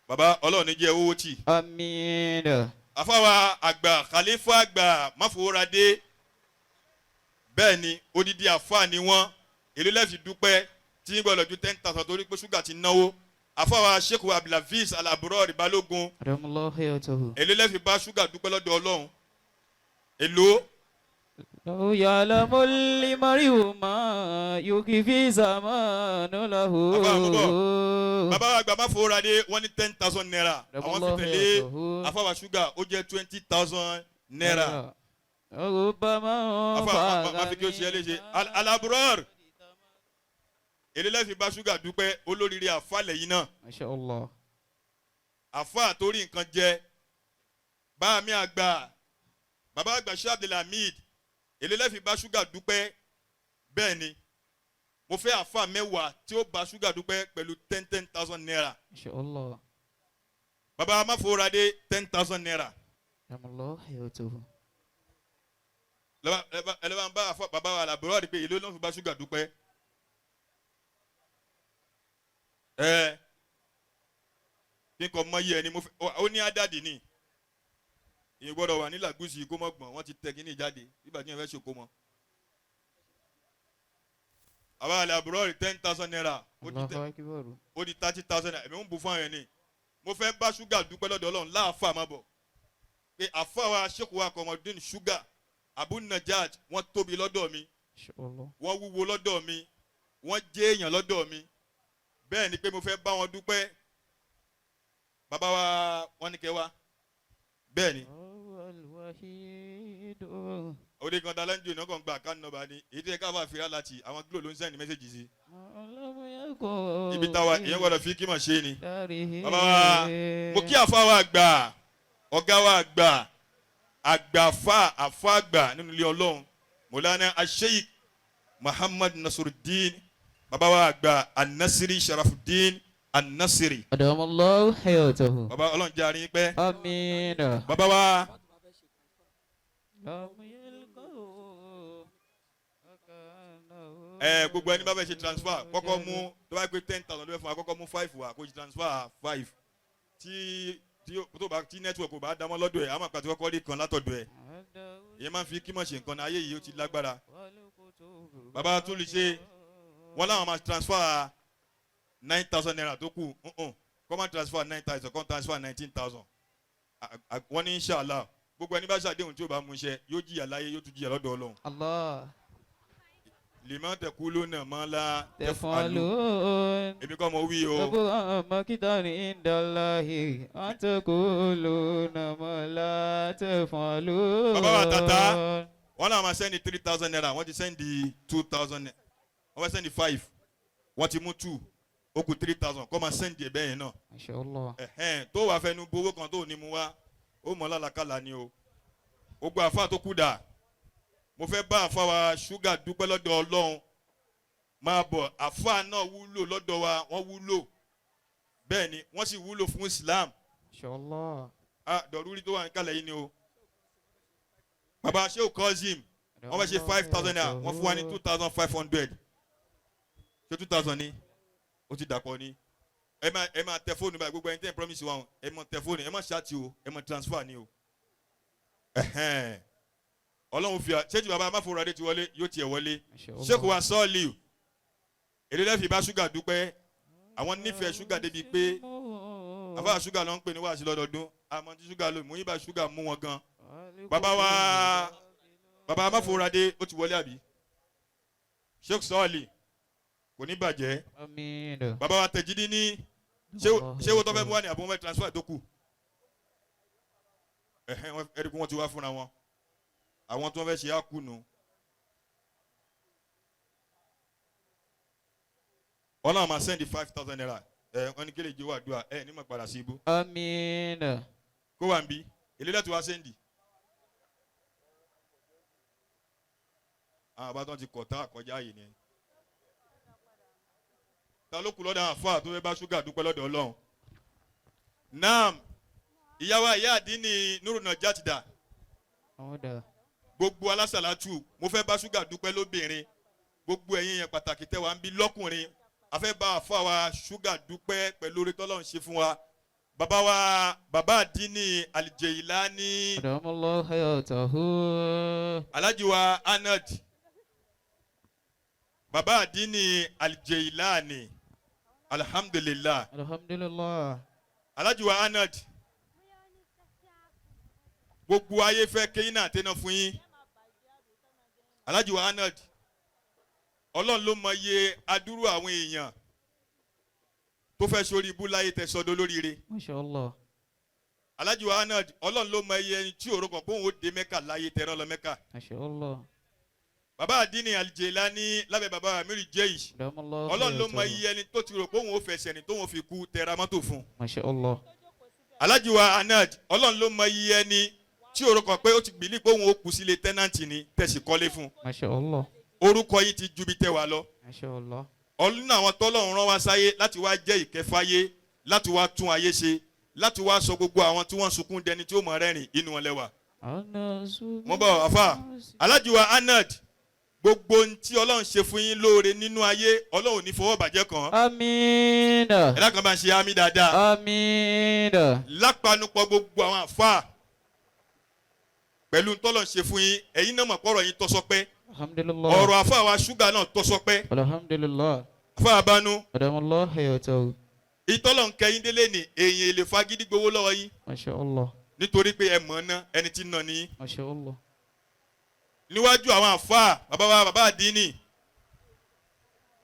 S4: Bàbá, Ọlọ́run ní jẹ́ owó tì.
S3: آمين.
S4: Àfáwa àgbà, khalifa àgbà Máfowóradé, bẹ́ẹ̀ ni, odidi àfa ni wọ́n. Èló lẹ́fì dúpẹ́ tí ń gbọ́dọ̀ ju 10,000 torí pé ṣúgà ti náwó? Àfáwa Sheikh Abdulhafiz Alaburọ̀ Balógun,
S3: أدام الله حياته.
S4: èló lẹ́fì bá ṣúgà dúpẹ́ lọ́dọ̀ Ọlọ́run? Èló?
S3: لو يعلم المرء ما يخفي زمان له.
S4: Àbá, mo bọ̀. Bàbá àgbà Máfowóradé, wọ́n ní ₦10,000 àwọn fi tẹ̀lé àfáwa ṣúgà, ó jẹ́ ₦20,000.
S3: ربما
S4: Afa ma fi kí o ṣe é léṣe. Alaburor, èlé lẹ́fì bá ṣúgà dúpẹ́? Olóríire àfàlẹ̀ yìí náà.
S3: ما شاء الله.
S4: Àfa torí nǹkan jẹ bá mi àgbà, bàbá àgbà ṣe Abdulhamid, èlé lẹ́fì bá ṣúgà dúpẹ́? Bẹ́ẹ̀ ni, mo fẹ́ àfa 10 tí ó bá ṣúgà dúpẹ́ pẹ̀lú ₦10,000.
S3: ما شاء الله.
S4: Bàbá Máfowóradé, ₦10,000.
S3: أدام الله حياته.
S4: Ẹlẹ́wọ̀n bá àfa bàbá wa làbúrò rí pé èlé ló ń fi bá ṣúgà dúpẹ́. Ẹ kí n kò mọ iye ẹni mo fẹ́. Ó ní ádàdì ni ìyẹn gbọ́dọ̀ wà ní làgùsì kó mọ̀ gbọ̀n. Wọ́n ti tẹ kínní jáde nígbà tí wọ́n fẹ́ ṣòkó mọ́. Àbá làbúrò rí, ₦10,000, ó di
S3: الله أكبر.
S4: Ó di ₦30,000. Èmi ń bu fún àwọn ẹni mo fẹ́ bá ṣúgà dúpẹ́ lọ́dọ̀ Ọlọ́run láàfà má bọ̀ pé àfà wa ṣèkú wa kọ̀mọ̀dún ṣúgà Abu Najat, wọ́n tóbi lọ́dọ̀ mi.
S3: ما شاء الله.
S4: Wọ́n wúwo lọ́dọ̀ mi, wọ́n jẹ́ èèyàn lọ́dọ̀ mi. Bẹ́ẹ̀ ni pé mo fẹ́ bá wọn dúpẹ́. Bàbá wa, wọ́n ní kẹ́ wá. Bẹ́ẹ̀ ni.
S3: هو الوحيد.
S4: Òde kan ta lẹ́ńjọ́ iná kan gba account number ni èyí tó yẹ káfà fira láti àwọn Glo ló ń send message sí.
S3: لم يكن
S4: Ibi táwa ìyẹn gbọ́dọ̀ fi kí mọ̀ ṣe ni.
S3: داره.
S4: Bàbá wa, mo kí àfa wa àgbà, ọ̀gá wa àgbà, àgbàfà, àfa àgbà nínú ilé Ọlọ́run, Mọ̀lánà Asheik Muhammad Nasiruddin, bàbá wa àgbà Anasiri Sharafuddin Anasiri.
S3: أدام الله حياته.
S4: Bàbá, Ọlọ́run jẹ́ àárín pẹ́.
S3: آمين.
S4: Bàbá wa.
S3: لم يلقوا مكانه.
S4: Ẹ gbogbo ẹni bá fẹ́ ṣe transfer, kọ́kọ́ mú tó bá pé 10,000 ló fẹ́ fún wa, kọ́kọ́ mú five wa, kó ṣe transfer five. Tí tó bá tí network kò bá dámọ́ lọ́dọ̀ ẹ̀, àmọ́ àpàtì kọ́kọ́ rí kan látọ̀dọ̀ ẹ̀. Ìyẹn máa ń fi kímọ̀ ṣe nǹkan ní ayé yìí, ó ti lágbára. Bàbá tún lè ṣe, wọ́n láwọn máa transfer ₦9,000 tó kù. Kọ́ máa transfer 9,000, kọ́ transfer 19,000. Wọ́n ní inshallah. Gbogbo ẹni bá ṣàdéhùn tí ó bá mú iṣẹ́, yóò jìyà láyé, yóò tún jìyà lọ́dọ̀ Ọlọ́run.
S3: الله.
S4: Lèmọ́ tẹ̀kú lónà mọ́ la.
S3: تفعلون.
S4: Èmi kọ́ mo wí o.
S3: كبر مقتا عند الله أن تقولون ما لا تفعلون.
S4: Bàbá wa tata, wọ́n náà máa send ₦3,000. Wọ́n ti send ₦2,000, wọ́n fẹ́ send five, wọ́n ti mú two, ó kù 3,000. Kọ́ máa send ẹ̀ bẹ́ẹ̀ yẹn náà.
S3: ما شاء الله.
S4: Ẹ̀hẹ́n, tó wàá fẹnu bo owó kan tó ní mu wá, ó mọ̀ lálàkàlà ni o. Gbogbo àfa tó kù dà, mo fẹ́ bá àfa wa ṣúgà dúpẹ́ lọ́dọ̀ Ọlọ́run, máa bọ̀. Àfa náà wúlò lọ́dọ̀ wa, wọ́n wúlò, bẹ́ẹ̀ ni, wọ́n sì wúlò fún Islam.
S3: ما شاء الله.
S4: Ah, dọ̀rúrí tó wà ní kálẹ̀ yìí ni o. Bàbá Shehu Kazeem, wọ́n fẹ́ ṣe ₦5,000, wọ́n fún wa ní 2,500. Ṣé 2,000 ni ó ti dàpọ̀ ni? Ẹ máa tẹ fóònù báyìí. Gbogbo ẹni tẹ́ ẹ promise wa o, ẹ máa tẹ fóònù, ẹ máa ṣáàtì o, ẹ máa transfer ni o. Ẹhẹ́n. Ọlọ́run fi ṣé tí bàbá Amáfowóradé ti wọlé, yóò tiẹ̀ wọlé.
S3: ما شاء الله.
S4: Sheikh wa sọ́ọ̀lì, èlé lẹ́fì bá ṣúgà dúpẹ́? Àwọn nífẹ̀ẹ́ ṣúgà débi pé àbá ṣúgà ló ń pè ní wàásù lọ́dọọdún. Àmọ́ tí ṣúgà lò mú yín bá ṣúgà mú wọn gan. Bàbá wa, bàbá Amáfowóradé, ó ti wọlé àbí? Sheikh Sọ́ọ̀lì kò ní bàjẹ́.
S3: Àmín.
S4: Bàbá wa Tẹ̀jídí ní ṣé wo tó fẹ́ mú wá ní àbọ̀ wọn fẹ́ transfer tó kù. Ẹ̀hẹ́n, ẹ̀rí kí wọ́n ti wá fúnra wọn. Àwọn tó fẹ́ ṣe á kùnú. Wọ́n náà máa send 5,000 naira. Ẹ wọ́n ní kí lè jẹ́ wà dùà ẹ ní mọ̀ padà sí ibú.
S3: Àmín.
S4: Kó wà ń bí èlé lẹ́tọ̀ wá sẹ́ndì. Àwọn àbá tó ti kọ̀ tá àkọjá yìí ni. Ta ló kù lọ́dọ̀ àwọn àfáà tó fẹ́ bá ṣúgà dúpẹ́ lọ́dọ̀ Ọlọ́run. Naam, ìyáwó ìyá àdínní Nuru Najat dà.
S3: Àwọn dà.
S4: Gbogbo alásàlátù mo fẹ́ bá ṣúgà dúpẹ́ lóbìnrin. Gbogbo ẹ̀yin yẹn pàtàkì tẹ́ wà ń bí lọ́kùnrin. A fẹ́ bá àfáà wa ṣúgà dúpẹ́ pẹ̀lú oore tọ́lọ́run ṣe fún wa. Bàbá wa bàbá àdínní Al-Jailani.
S3: Adamallahu hayatahu.
S4: Alhaji wa Anad. Bàbá àdínní Al-Jailani. Alhamdulillah.
S3: Alhamdulillah.
S4: Alhaji wa Anad. Gbogbo ayé fẹ́ kéyìn náà tẹ́ná fún yín. Alhaji wa Anad. Ọlọ́run ló mọ iye adúrú àwọn èèyàn tó fẹ́ sórí ibú láyé tẹ sọdọ́ lóríire.
S3: Masha Allah.
S4: Alhaji wa Anad, Ọlọ́run ló mọ iye ẹni tí òró kan kóhun ó dé Mẹ́kà láyé tẹ̀rán lọ Mẹ́kà.
S3: Masha Allah.
S4: Bàbá àdínní Al-Jailani lábẹ́ bàbá Amiru Jeish.
S3: Adamallahu
S4: Ọlọ́run ló mọ
S3: hayatahu.
S4: iye ẹni tó ti rò kóhun ó fẹsẹ̀ ní tóhun fi kú tẹra mọ́tò fún.
S3: Masha Allah.
S4: Alhaji wa Anad, Ọlọ́run ló mọ iye ẹni tí òró kan pé ó ti gbìlí kóhun ó kú sílé tẹ́nàntì ni tẹ̀sí kọ́lé fún.
S3: Masha Allah.
S4: Orúkọ yìí ti ju bí tẹ́ wa lọ.
S3: Masha Allah.
S4: Ọlọ́run àwọn tọ́lọ́run rán wa sáyé láti wá jẹ́ ìkẹfáyé, láti wá tún ayé ṣe, láti wá sọ gbogbo àwọn tí wọ́n sunkún dẹni tí ó mọ̀ rẹ́rìn inú wọn lẹ́wà. Mo bọ̀ àfà. Alhaji wa Anad, gbogbo ohun tí Ọlọ́run ṣe fún yín lóore nínú ayé, Ọlọ́run ò ní fọwọ́ bàjẹ́ kàn.
S3: Àmín.
S4: Ẹ̀dá kan bá ń ṣe àmì dáadáa.
S3: Àmín.
S4: Lápanupọ̀ gbogbo àwọn àfà pẹ̀lú tọ́lọ́run ṣe fún yín, ẹ̀yin náà mọ̀ pọ̀rọ̀ yín tọ́sọpẹ́.
S3: Alhamdulillah.
S4: Ọ̀rọ̀ àfà wa ṣúgà náà tọ́sọpẹ́.
S3: Alhamdulillah.
S4: Àfà àbánú.
S3: Adamallahu hayatahu.
S4: Ìtọ́lọ̀ ń kẹyìn délé ni èyàn èlè fagídí gbowó lọ́wọ́ yín.
S3: Masha Allah.
S4: Nítorí pé ẹ mọ̀ ná ẹni tí ń ná ni.
S3: Masha Allah.
S4: Níwájú àwọn àfáà bàbá wa bàbá àdínì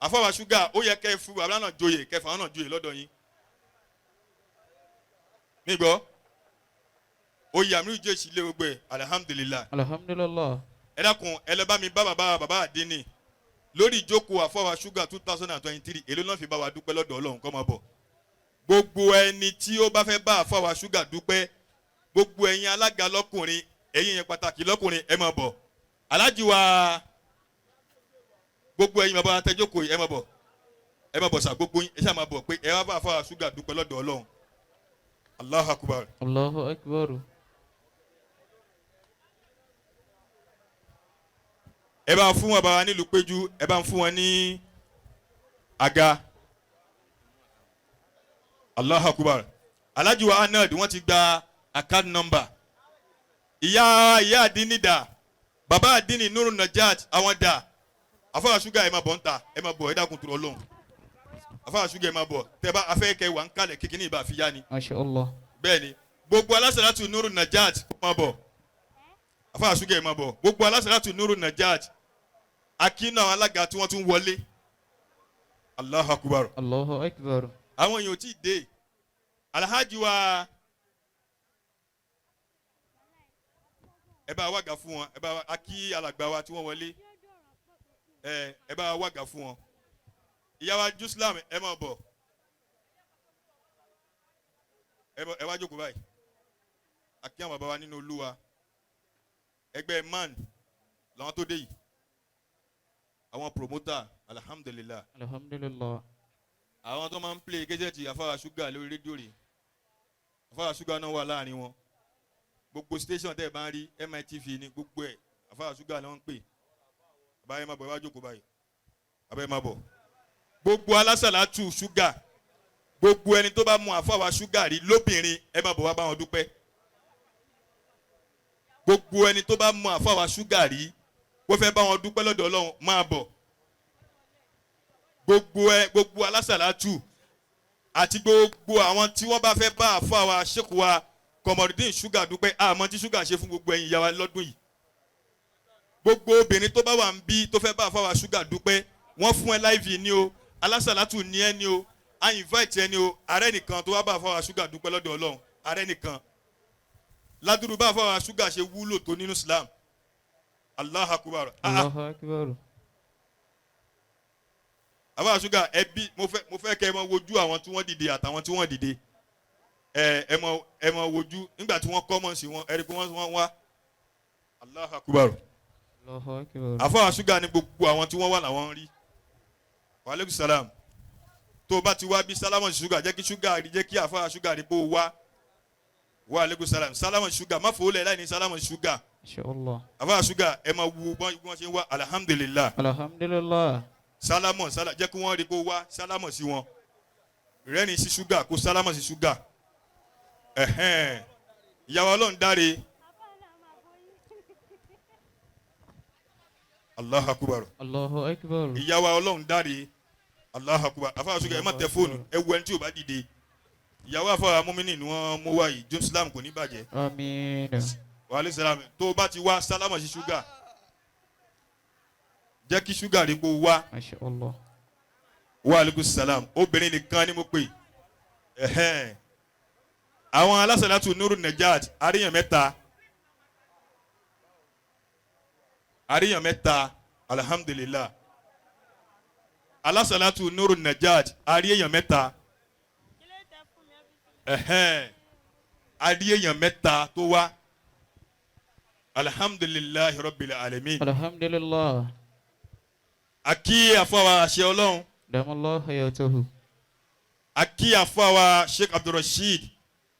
S4: àfáà wa ṣúgà ó yẹ kẹ́ ẹ fún bàbá náà joyè kẹ́ ẹ fà wọn náà joyè lọ́dọ̀ yín. Nígbọ́ oyè àmì ìjọ ìṣílẹ̀ gbogbo ẹ̀ alhamdulillah.
S3: Alhamdulillah.
S4: Ẹ dákun ẹ lọ bá mi bá bàbá bàbá àdínì lórí ìjókòó àfáà wa ṣúgà 2023 èló náà fi bá wa dúpẹ́ lọ́dọ̀ Ọlọ́run kó máa bọ̀. Gbogbo ẹni tí ó bá fẹ́ bá àfáà wa ṣúgà dúpẹ́, gbogbo ẹ̀yin alága lọ́kùnrin, ẹ̀yin yẹn pàtàkì lọ́kùnrin ẹ máa bọ̀. Alhaji wa gbogbo ẹ̀yin bàbá tẹjókòó ẹ máa bọ̀, ẹ máa bọ̀ sà gbogbo yín ẹ ṣáà máa bọ̀ pé ẹ wá bá àfáà wa ṣúgà dúpẹ́ lọ́dọ̀ Ọlọ́run. Allahu Akbar.
S3: Allahu Akbar.
S4: Ẹ bá fún wọn bàbá nílùú péjú, ẹ bá fún wọn ní àga. Allahu Akbar. Alhaji wa Anad wọ́n ti gba account number. Ìyá ìyá àdínní dà, bàbá àdínní Nuru Najat àwọn dà. Àfáà ṣúgà ẹ máa bọ̀ ń ta, ẹ máa bọ̀ ẹ dákun tó Ọlọ́run. Àfáà ṣúgà ẹ máa bọ̀, tẹ bá afẹ́ kẹ wà ń kalẹ̀ kékeré ìbá fi yá ni.
S3: Masha Allah.
S4: Bẹ́ẹ̀ni, gbogbo alásàlátù Nuru Najat kó máa bọ̀. Àfáà ṣúgà ẹ máa bọ̀, gbogbo alásàlátù Nuru Najat. Akínú àwọn alága tí wọ́n tún wọlé. Allahu Akbar.
S3: Allahu Akbar.
S4: Àwọn èèyàn ò tí ì dé. Alhaji wa ẹ bá wága fún wọn, ẹ bá akí alàgbà wa tí wọ́n wọlé, ẹ bá wága fún wọn. Ìyá wa Juslam ẹ máa bọ̀, ẹ wá jókòó báyìí. Akí àwọn bàbá wa nínú Olúwa, ẹgbẹ́ man làwọn tó dé yìí, àwọn promoter alhamdulillah.
S3: Alhamdulillah.
S4: Àwọn tó máa ń play gẹ́gẹ́tì àfáà ṣúgà lórí rédíò rè, àfáà ṣúgà náà wà láàrin wọn. Gbogbo station tẹ́ ẹ bá ń rí MITV ní gbogbo ẹ̀ àfáà ṣúgà náà ń pè. Bàbá yẹn máa bọ̀, ẹ wá jókòó báyìí. Bàbá yẹn máa bọ̀. Gbogbo alásàlátù ṣúgà, gbogbo ẹni tó bá mu àfáà ṣúgà rí lóbìnrin ẹ máa bọ̀ wá bá wọn dúpẹ́. Gbogbo ẹni tó bá mu àfáà ṣúgà rí wọ́n fẹ́ bá wọn dúpẹ́ lọ́dọ̀ Ọlọ́run máa bọ̀. Gbogbo ẹ gbogbo alásàlátù àti gbogbo àwọn tí wọ́n bá fẹ́ bá àfáà wa ṣèkú wa Kọmọdún ṣúgà dúpẹ́. Àmọ́ tí ṣúgà ṣe fún gbogbo ẹ̀yin ìyá wa lọ́dún yìí. Gbogbo obìnrin tó bá wà ń bí tó fẹ́ bá àfáwà ṣúgà dúpẹ́, wọ́n fún ẹ láìvì ní o, alásàlátù ní ẹ ní o, a invite ẹ ní o. Ààrẹ nìkan tó wá bá àfáwà ṣúgà dúpẹ́ lọ́dọ̀ Ọlọ́run, ààrẹ nìkan ládùúrú bá àfáwà ṣúgà ṣe wúlò tó nínú Islam. Allahu Akbar.
S3: Allahu Akbar.
S4: Àfáwà ṣúgà, ẹbí mo fẹ́ kẹ́ ẹ mọ wojú àwọn tí wọ́n dìde àtàwọn tí wọ́n dìde, ẹ mọ wojú nígbà tí wọ́n kọ́ mọ̀ sí wọn, ẹ rí i pé wọ́n wá. Allahu Akbar.
S3: Allahu Akbar.
S4: Àfáwà ṣúgà ni gbogbo àwọn tí wọ́n wà làwọn ń rí. Wa aleykum salam. Tó o bá ti wá bí sálámọ̀ ṣúgà, jẹ́ kí ṣúgà rí, jẹ́ kí àfáwà ṣúgà rí pé o wá. Wa aleykum salam. Sálámọ̀ ṣúgà, má fòó lẹ̀ láì ní sálámọ̀ ṣúgà.
S3: Inshallah.
S4: Àfáwà ṣúgà, ẹ máa wo bí wọ́n ṣe ń wá. Alhamdulillah.
S3: Alhamdulillah.
S4: Sálámọ̀ sálá, jẹ́ kí wọ́n rí pé o wá, sálámọ̀ sí wọn. Rẹ́ni sí ṣúgà, kó sálámọ̀ sí ṣúgà. Ẹ̀hẹ́n. Ìyàwó Ọlọ́run dáre. Allahu Akbar.
S3: Allahu Akbar.
S4: Ìyàwó Ọlọ́run dáre. Allahu Akbar. Àfáà ṣúgà, ẹ má tẹ fóònù, ẹ wo ẹni tí ò bá dìde. Ìyàwó àfáà mọ́mínì ni wọ́n mú wá yìí. Jerusalem kò ní bàjẹ́.
S3: Àmín.
S4: Wa aleykum salam. Tó o bá ti wá, sálámọ̀ sí ṣúgà, jẹ́ kí ṣúgà rí kó wá.
S3: Masha Allah.
S4: Wa aleykum salam. Obìnrin nìkan ni mo pè. Ẹ̀hẹ́n. Àwọn alásàlátù Nuru Najat, àríyàn mẹ́ta, àríyàn mẹ́ta, alhamdulillah. Alásàlátù Nuru Najat, àríyàn mẹ́ta. Ẹ̀hẹ́n. Àríyàn mẹ́ta tó wá. Alhamdulillahi rabbil alamin.
S3: Alhamdulillah.
S4: Àkí àfọwà àṣẹ Ọlọ́run.
S3: Damallahu hayatahu.
S4: Àkí àfọwà Sheikh Abdulrasheed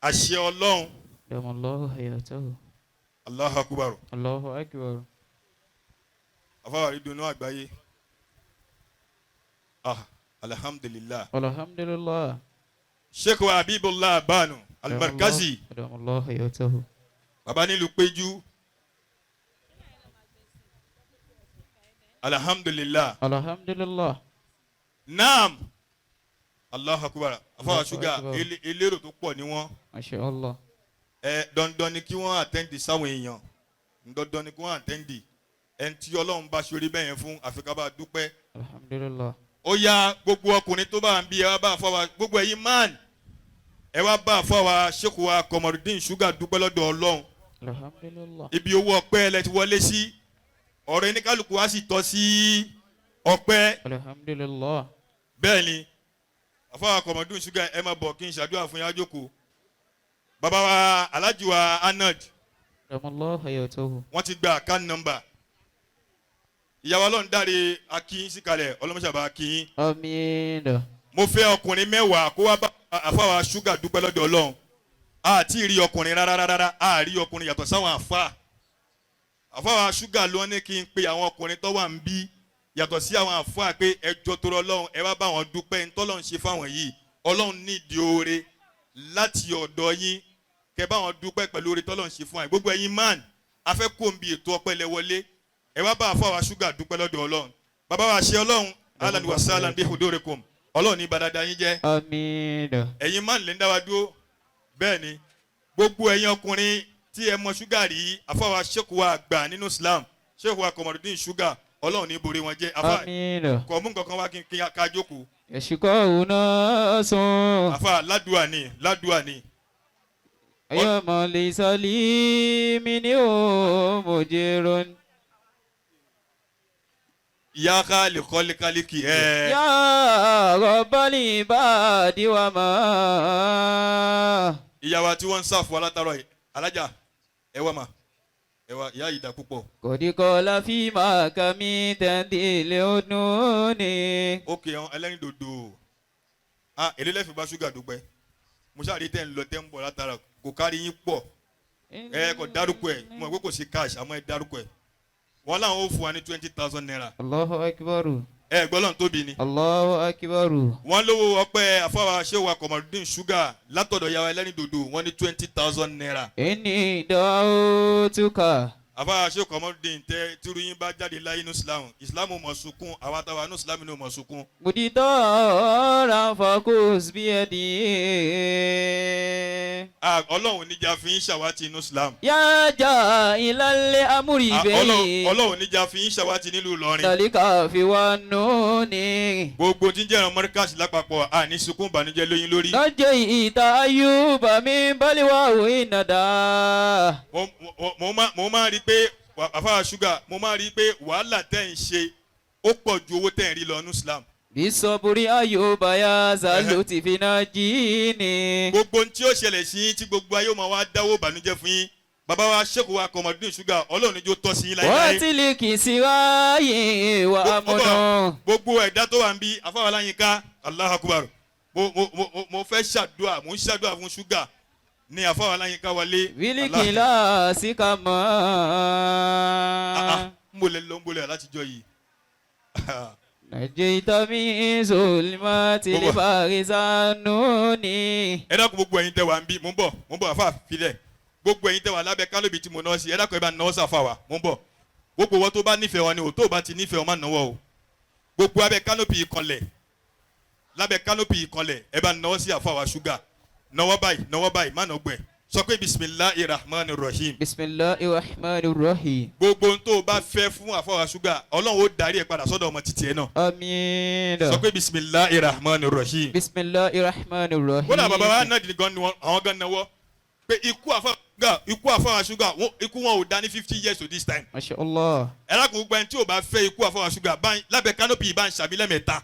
S4: àṣẹ Ọlọ́run.
S3: Damallahu hayatahu.
S4: Allahu Akbar.
S3: Allahu Akbar.
S4: Àfọwà ìdùnnú àgbáyé. Alhamdulillah.
S3: Alhamdulillah.
S4: Sheikh wa Habibullah Banu Almarkazi.
S3: Damallahu hayatahu.
S4: Bàbá nílùú Péjú. Alhamdulillah.
S3: Alhamdulillah.
S4: Naam. Allahu Akbar. Àfọwà ṣúgà, elérò tó pọ̀ ni wọ́n.
S3: Masha Allah.
S4: Ẹ dandan ni kí wọ́n àtẹ́ǹdì sáwọn èèyàn. Dandan ni kí wọ́n àtẹ́ǹdì. Ẹni tí Ọlọ́run bá ṣorí bẹ́ẹ̀ yẹn fún, àfi ká bá dúpẹ́.
S3: Alhamdulillah.
S4: Ó yá, gbogbo ọkùnrin tó bá ń bí, ẹ wá bá àfọwà, gbogbo ẹ̀yin man, ẹ wá bá àfọwà Sheikh wa Komorudeen ṣúgà dúpẹ́ lọ́dọ̀ Ọlọ́run.
S3: Alhamdulillah.
S4: Ibi owó ọpẹ́ lẹ ti wọlé sí. Ọ̀rọ̀ ẹni kálukú wa sì tọ́ sí ọpẹ́.
S3: Alhamdulillah.
S4: Bẹ́ẹ̀ ni àfọwà Komorudeen ṣúgà, ẹ máa bọ̀ kí n ṣàdúrà fún yín, jókòó. Bàbá wa Alhaji wa Anad.
S3: Damallahu hayatahu.
S4: Wọ́n ti gba account number. Ìyàwó Ọlọ́run dáre, akíyín síkalẹ̀, ọlọ́mọṣàbà akíyín.
S3: Àmín.
S4: Mo fẹ́ ọkùnrin mẹ́wàá kó wá bá àfáwà ṣúgà dúpẹ́ lọ́dọ̀ Ọlọ́run. A ti rí ọkùnrin rárá rárá, a rí ọkùnrin yàtọ̀ sáwọn àfáà. Àfáwà ṣúgà ló ní kí n pe àwọn ọkùnrin tó wà ń bí yàtọ̀ sí àwọn àfáà pé ẹjọ́ tó rọ Ọlọ́run, ẹ wá bá wọn dúpẹ́ ntọ́lọ́run ṣe fáwọn yìí. Ọlọ́run nídìí oore láti ọ̀dọ̀ yín, kẹ bá wọn dúpẹ́ pẹ̀lú oore tọ́lọ́run ṣe fún wa. Gbogbo ẹ̀yin man, a fẹ́ kó n bí ètò ọpẹ́ lẹ wọlé. Ẹ wá bá àfáwà ṣúgà dúpẹ́ lọ́dọ̀ Ọlọ́run. Bàbá wa ṣe Ọlọ́run, ahlan wa sahlan bí hudurikum. Ọlọ́run ní badada yín jẹ́.
S3: Àmín.
S4: Ẹ̀yin man lè ń dá wa dúró. Bẹ́ẹ̀ ni gbogbo ẹ̀yin ọkùnrin tí ẹ mọ ṣúgà rí, àfáwà Sheikh wa àgbà nínú Islam, Sheikh wa Komorudeen ṣúgà, Ọlọ́run ní borí wọn jẹ́. Àfáà
S3: Àmín.
S4: kọ̀ mú nǹkan kan wá kí n ká jókòó.
S3: Yashikahu nasun.
S4: Àfáà ládùúà ni, ládùúà ni.
S3: Yawma laysa li minhu mujirun.
S4: Ìyá ká lè kọ́ lékálíkì ẹ̀.
S3: Ya rabbal ibadi wa ma.
S4: Ìyá wa tí wọ́n ń sáfù alátàrọ̀ yìí, alájà, ẹ wá mà, ẹ wá, ìyá yìí dà púpọ̀.
S3: Kòdìkọ́lá fi máa kàmí tẹ̀dílé ọdún ni.
S4: Ókè ọ̀hún ẹlẹ́rìn dòdò. Ah, èlé lẹ́fẹ̀ẹ́ bá ṣúgà dúpẹ́. Mo ṣáà rí tẹ́ ń lọ tẹ́ ń bọ̀ látara, kò kárí yín pọ̀. Ẹ kò dárúkọ ẹ̀, mo mọ̀ pé kò sí cash, àmọ́ ẹ dárúkọ ẹ̀. Wọ́n láwọn ó fún wa ní 20,000 naira.
S3: Allahu akbar.
S4: Ẹ gbọ́ lọ́n tóbi ni.
S3: Allahu akbar.
S4: Wọ́n lówó ọpẹ́ àfọwà Sheikh Komorudeen ṣúgà látọ̀dọ̀ yàrá ẹlẹ́rìn dòdò, wọ́n ní 20,000 naira.
S3: Inni da'utuka.
S4: Àfọwà Sheikh Komorudeen, tẹ tírú yín bá jáde láyé inú Islam, Islam mọ̀ sunkún, àwa táwa inú Islam ní mọ̀ sunkún.
S3: Mudidara fakus biyadi.
S4: A Ọlọ́run níjà fi ń ṣàwátì inú Islam.
S3: يا جاهل الأمر بين
S4: Ọlọ́run níjà fi ń ṣàwátì nílùú Ìlọrin.
S3: الكاف والنون
S4: Gbogbo tí ń jẹ́ ìran Mọ́ríkàsì lápapọ̀ àní sunkún ìbànújẹ́ lóyún lórí.
S3: نجيت أيوب من بلواه ندى
S4: Mo máa rí i pé àfáà ṣúgà, mo máa rí i pé wàhálà tẹ́ ń ṣe ó pọ̀ ju owó tẹ́ ń rí lọ ní Islam.
S3: بالصبر أيوب يا زلت في نجيني
S4: Gbogbo ohun tí ó ṣẹlẹ̀ sí yín tí gbogbo ayé ó máa wá dáwó ìbànújẹ́ fún yín, bàbá wa ṣèkò wa Kọmọdún ṣúgà, Ọlọ́run níjó tọ́ sí yín láéláé.
S3: وتلك سراي وأمن
S4: Gbogbo ẹ̀dá tó wà ń bí àfáà Ọláyínká, Allahu Akbar, mo fẹ́ ṣàdúà, mo ń ṣàdúà fún ṣúgà ní àfáà Ọláyínká wọlé.
S3: بالكلاس كما
S4: Ń bolẹ̀ lọ ń bolẹ̀ látijọ́ yìí.
S3: نجيت من ظلمات البارزانون
S4: Ẹ dákun, gbogbo ẹ̀yin tẹ́ wà ń bí, mò ń bọ̀, mò ń bọ̀, àfáà filẹ̀. Gbogbo ẹ̀yin tẹ́ wà lábẹ́ kálóbì tí mo náà sí, ẹ dákun, ẹ bá náwó sàfà wa, mò ń bọ̀. Gbogbo wọn tó bá nífẹ̀ẹ́ wọn ni o, tó bá ti nífẹ̀ẹ́ wọn má náwó o. Gbogbo abẹ́ kánópì ìkànlẹ̀, lábẹ́ kánópì ìkànlẹ̀, ẹ bá náwó sí àfà wa ṣúgà. Náwó báyìí, náwó báyìí, má náwó gbẹ. Sọ pé bisimilahi rahman rahim.
S3: بسم الله الرحمن الرحيم.
S4: Gbogbo ohun tó o bá fẹ́ fún àfà wa ṣúgà, Ọlọ́run ó darí ẹ padà sọ́dọ̀ ọmọ títí ẹ náà.
S3: آمين.
S4: Sọ pé bisimilahi rahman rahim.
S3: بسم الله الرحمن الرحيم.
S4: Kódà bàbá wa náà dìde gan ni wọn, àwọn gan náwó pé ikú àfọwà ṣúgà, ikú wọn ò dá ní 50 years to this time.
S3: ما شاء الله.
S4: Ẹ lákùn, gbogbo ẹni tí ò bá fẹ́ ikú àfọwà ṣúgà lábẹ́ kánópì bá ń ṣàmì lẹ́mẹ̀ta.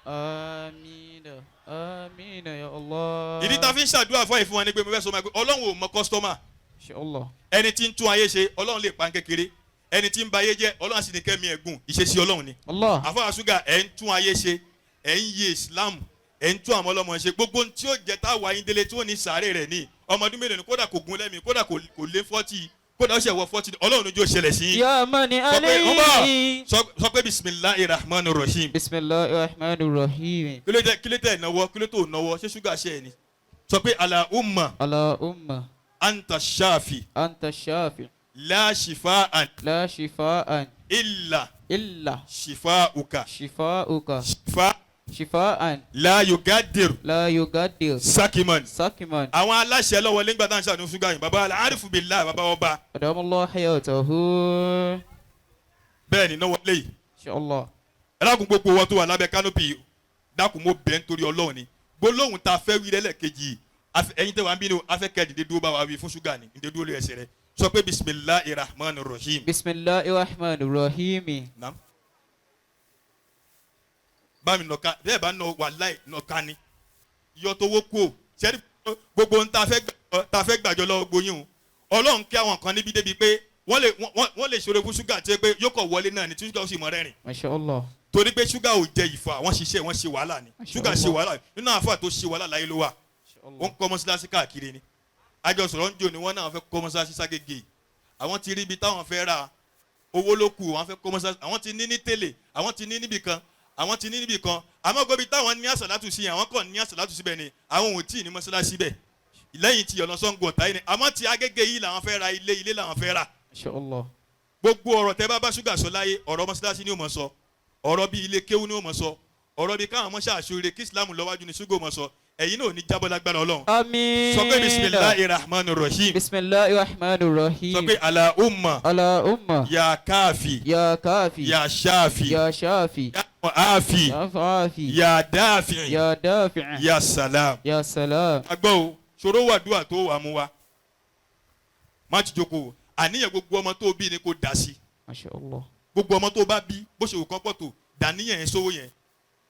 S3: آمين آمين يا الله.
S4: Ìdí tá a fi ń ṣàdúrà fún àìfún wọn ni pé mo fẹ́ sọ ma pé Ọlọ́run ò mọ customer.
S3: ما شاء الله.
S4: Ẹni tí ń tún ayé ṣe, Ọlọ́run lè pa ń kékeré. Ẹni tí ń ba ayé jẹ́, Ọlọ́run sì ní kẹ́mi ẹ̀gùn ìṣesí Ọlọ́run ni.
S3: الله.
S4: Àfọwà ṣúgà, ẹ̀ ń tún ayé ṣe, ẹ̀ ń yé Islam, ẹ̀ ń tún àwọn ọlọ́mọ ṣe. Gbogbo ohun tí ó jẹ́ tá a wà yín délé tí ó ní sàárè rẹ̀ ní ọmọ ọdún mélòó ni, kódà kò gún lẹ́mìí, kódà kò lé 40, kódà ó ṣe wọ 40, Ọlọ́run lójú ó ṣẹlẹ̀ sí yín.
S3: يا من
S4: Sọ pé ó bọ̀,
S3: عليه
S4: sọ pé bisimilahi rahman rahim.
S3: بسم الله الرحمن الرحيم.
S4: Kí ló tẹ náwó? Kí ló tó náwó? Ṣé ṣúgà ṣe ẹ ni? Sọ pé Allahumma
S3: اللهم
S4: anta shafi
S3: أنت الشافي
S4: la shifa'an
S3: لا شفاء
S4: illa
S3: إلا
S4: shifa'uka
S3: شفاؤك
S4: shifa
S3: شفاء
S4: la yugadiru
S3: لا يغادر
S4: sakiman.
S3: سقما.
S4: Àwọn aláṣẹ lọ́wọ́ lẹ́gbàá tá à ń ṣàánú ṣúgà yìí, bàbá alifu billah, bàbá ọba.
S3: أدام الله حياته.
S4: Bẹ́ẹ̀ ni, náwó léyìí.
S3: إن شاء الله.
S4: Ẹ dákun, gbogbo wọn tó wà lábẹ́ kánópì, dákun, mo bẹ̀ ń torí Ọlọ́run ni. Gbólóhùn tá a fẹ́ wí lẹ́lẹ́kejì yìí, ẹ̀yin tẹ́ wà ń bínú, afẹ́ kẹ́ dìde dúró bá wa wí fún ṣúgà ni. Dìde dúró lórí ẹsẹ̀ rẹ, sọ pé bisimilahi rahman rahim.
S3: بسم الله الرحمن الرحيم.
S4: Naam. Bá mi nọ̀ka bẹ́ẹ̀, bá nọ wàláì nọ̀ka ni yọ tó wó kú o. Sẹ́ni gbogbo ohun tá a fẹ́ gbàjọ lọ́wọ́ gboyún o, Ọlọ́run kí àwọn kan níbi débi pé wọ́n lè ṣòro fún ṣúgà tí ó pé yóò kọ̀ wọlé náà ni tí ṣúgà ó sì mọ rẹ́rìn.
S3: ما شاء الله.
S4: Torí pé ṣúgà ò jẹ ìfà, wọ́n ṣiṣẹ́, wọ́n ṣe wàhálà ni.
S3: Masha
S4: Ṣúgà ṣe
S3: Allah.
S4: wàhálà nínú àáfà tó ṣe wàhálà láyé ló wà.
S3: ما شاء
S4: Ó ń
S3: الله.
S4: kọ́ mọ́ṣáláṣí káàkiri ni. Àjọ sọ̀rọ̀ ń jò ní wọ́n náà fẹ́ kọ́ mọ́ṣáláṣí ságége. Àwọn ti rí ibi táwọn fẹ́ ra owó ló kù, àwọn fẹ́ kọ́ mọ́ṣáláṣí. Àwọn ti ní ní tẹ́lẹ̀, àwọn ti ní níbì kan, àwọn ti ní níbì kan, àmọ́ gbọ́bi táwọn ní àsàlátù sí yẹn, àwọn kàn ní àsàlátù síbẹ̀ ni, àwọn ò tí ì ní mọ́ṣáláṣí bẹ̀ lẹ́yìn tí ọ̀nà Ṣàngó Ọ̀tá yìí ni. Àmọ́ ti Agége yìí làwọn fẹ́ ra ilé, ilé làwọn fẹ́ rà.
S3: ما شاء الله.
S4: Gbogbo ọ̀rọ̀ tẹ́ bá bá ṣúgà sọ láyé, ọ̀rọ̀ mọ́ṣáláṣí ni ó mọ̀ sọ, ọ̀rọ̀ bíi ilé kéwú ni ó mọ̀ sọ, ọ̀rọ̀ bíi káwọn mọ́ṣáláṣí rere kí Islam lọ́wájú ni ṣúgà ó mọ̀ sọ. Ẹ̀yin náà ò ní jábọ́ lágbára Ọlọ́run.
S3: آمين.
S4: Sọ pé bisimilahi rahman rahim.
S3: بسم الله الرحمن الرحيم.
S4: Sọ pé Allahumma
S3: اللهم
S4: ya káàfì
S3: يا كافي
S4: ya ṣáàfì
S3: يا شافي
S4: ya mu'afi
S3: يا عافي
S4: ya dáàfì
S3: يا دافع
S4: ya salam.
S3: يا سلام.
S4: Agbọ́ o, ṣòro wàdúrà tó wà mú wa má ti jókòó. Àníyàn gbogbo ọmọ tó bí ni kò dá sí.
S3: ما شاء الله.
S4: Gbogbo ọmọ tó bá bí, bó ṣe wù kán pọ̀ tó, dàníyàn yẹn sówó yẹn,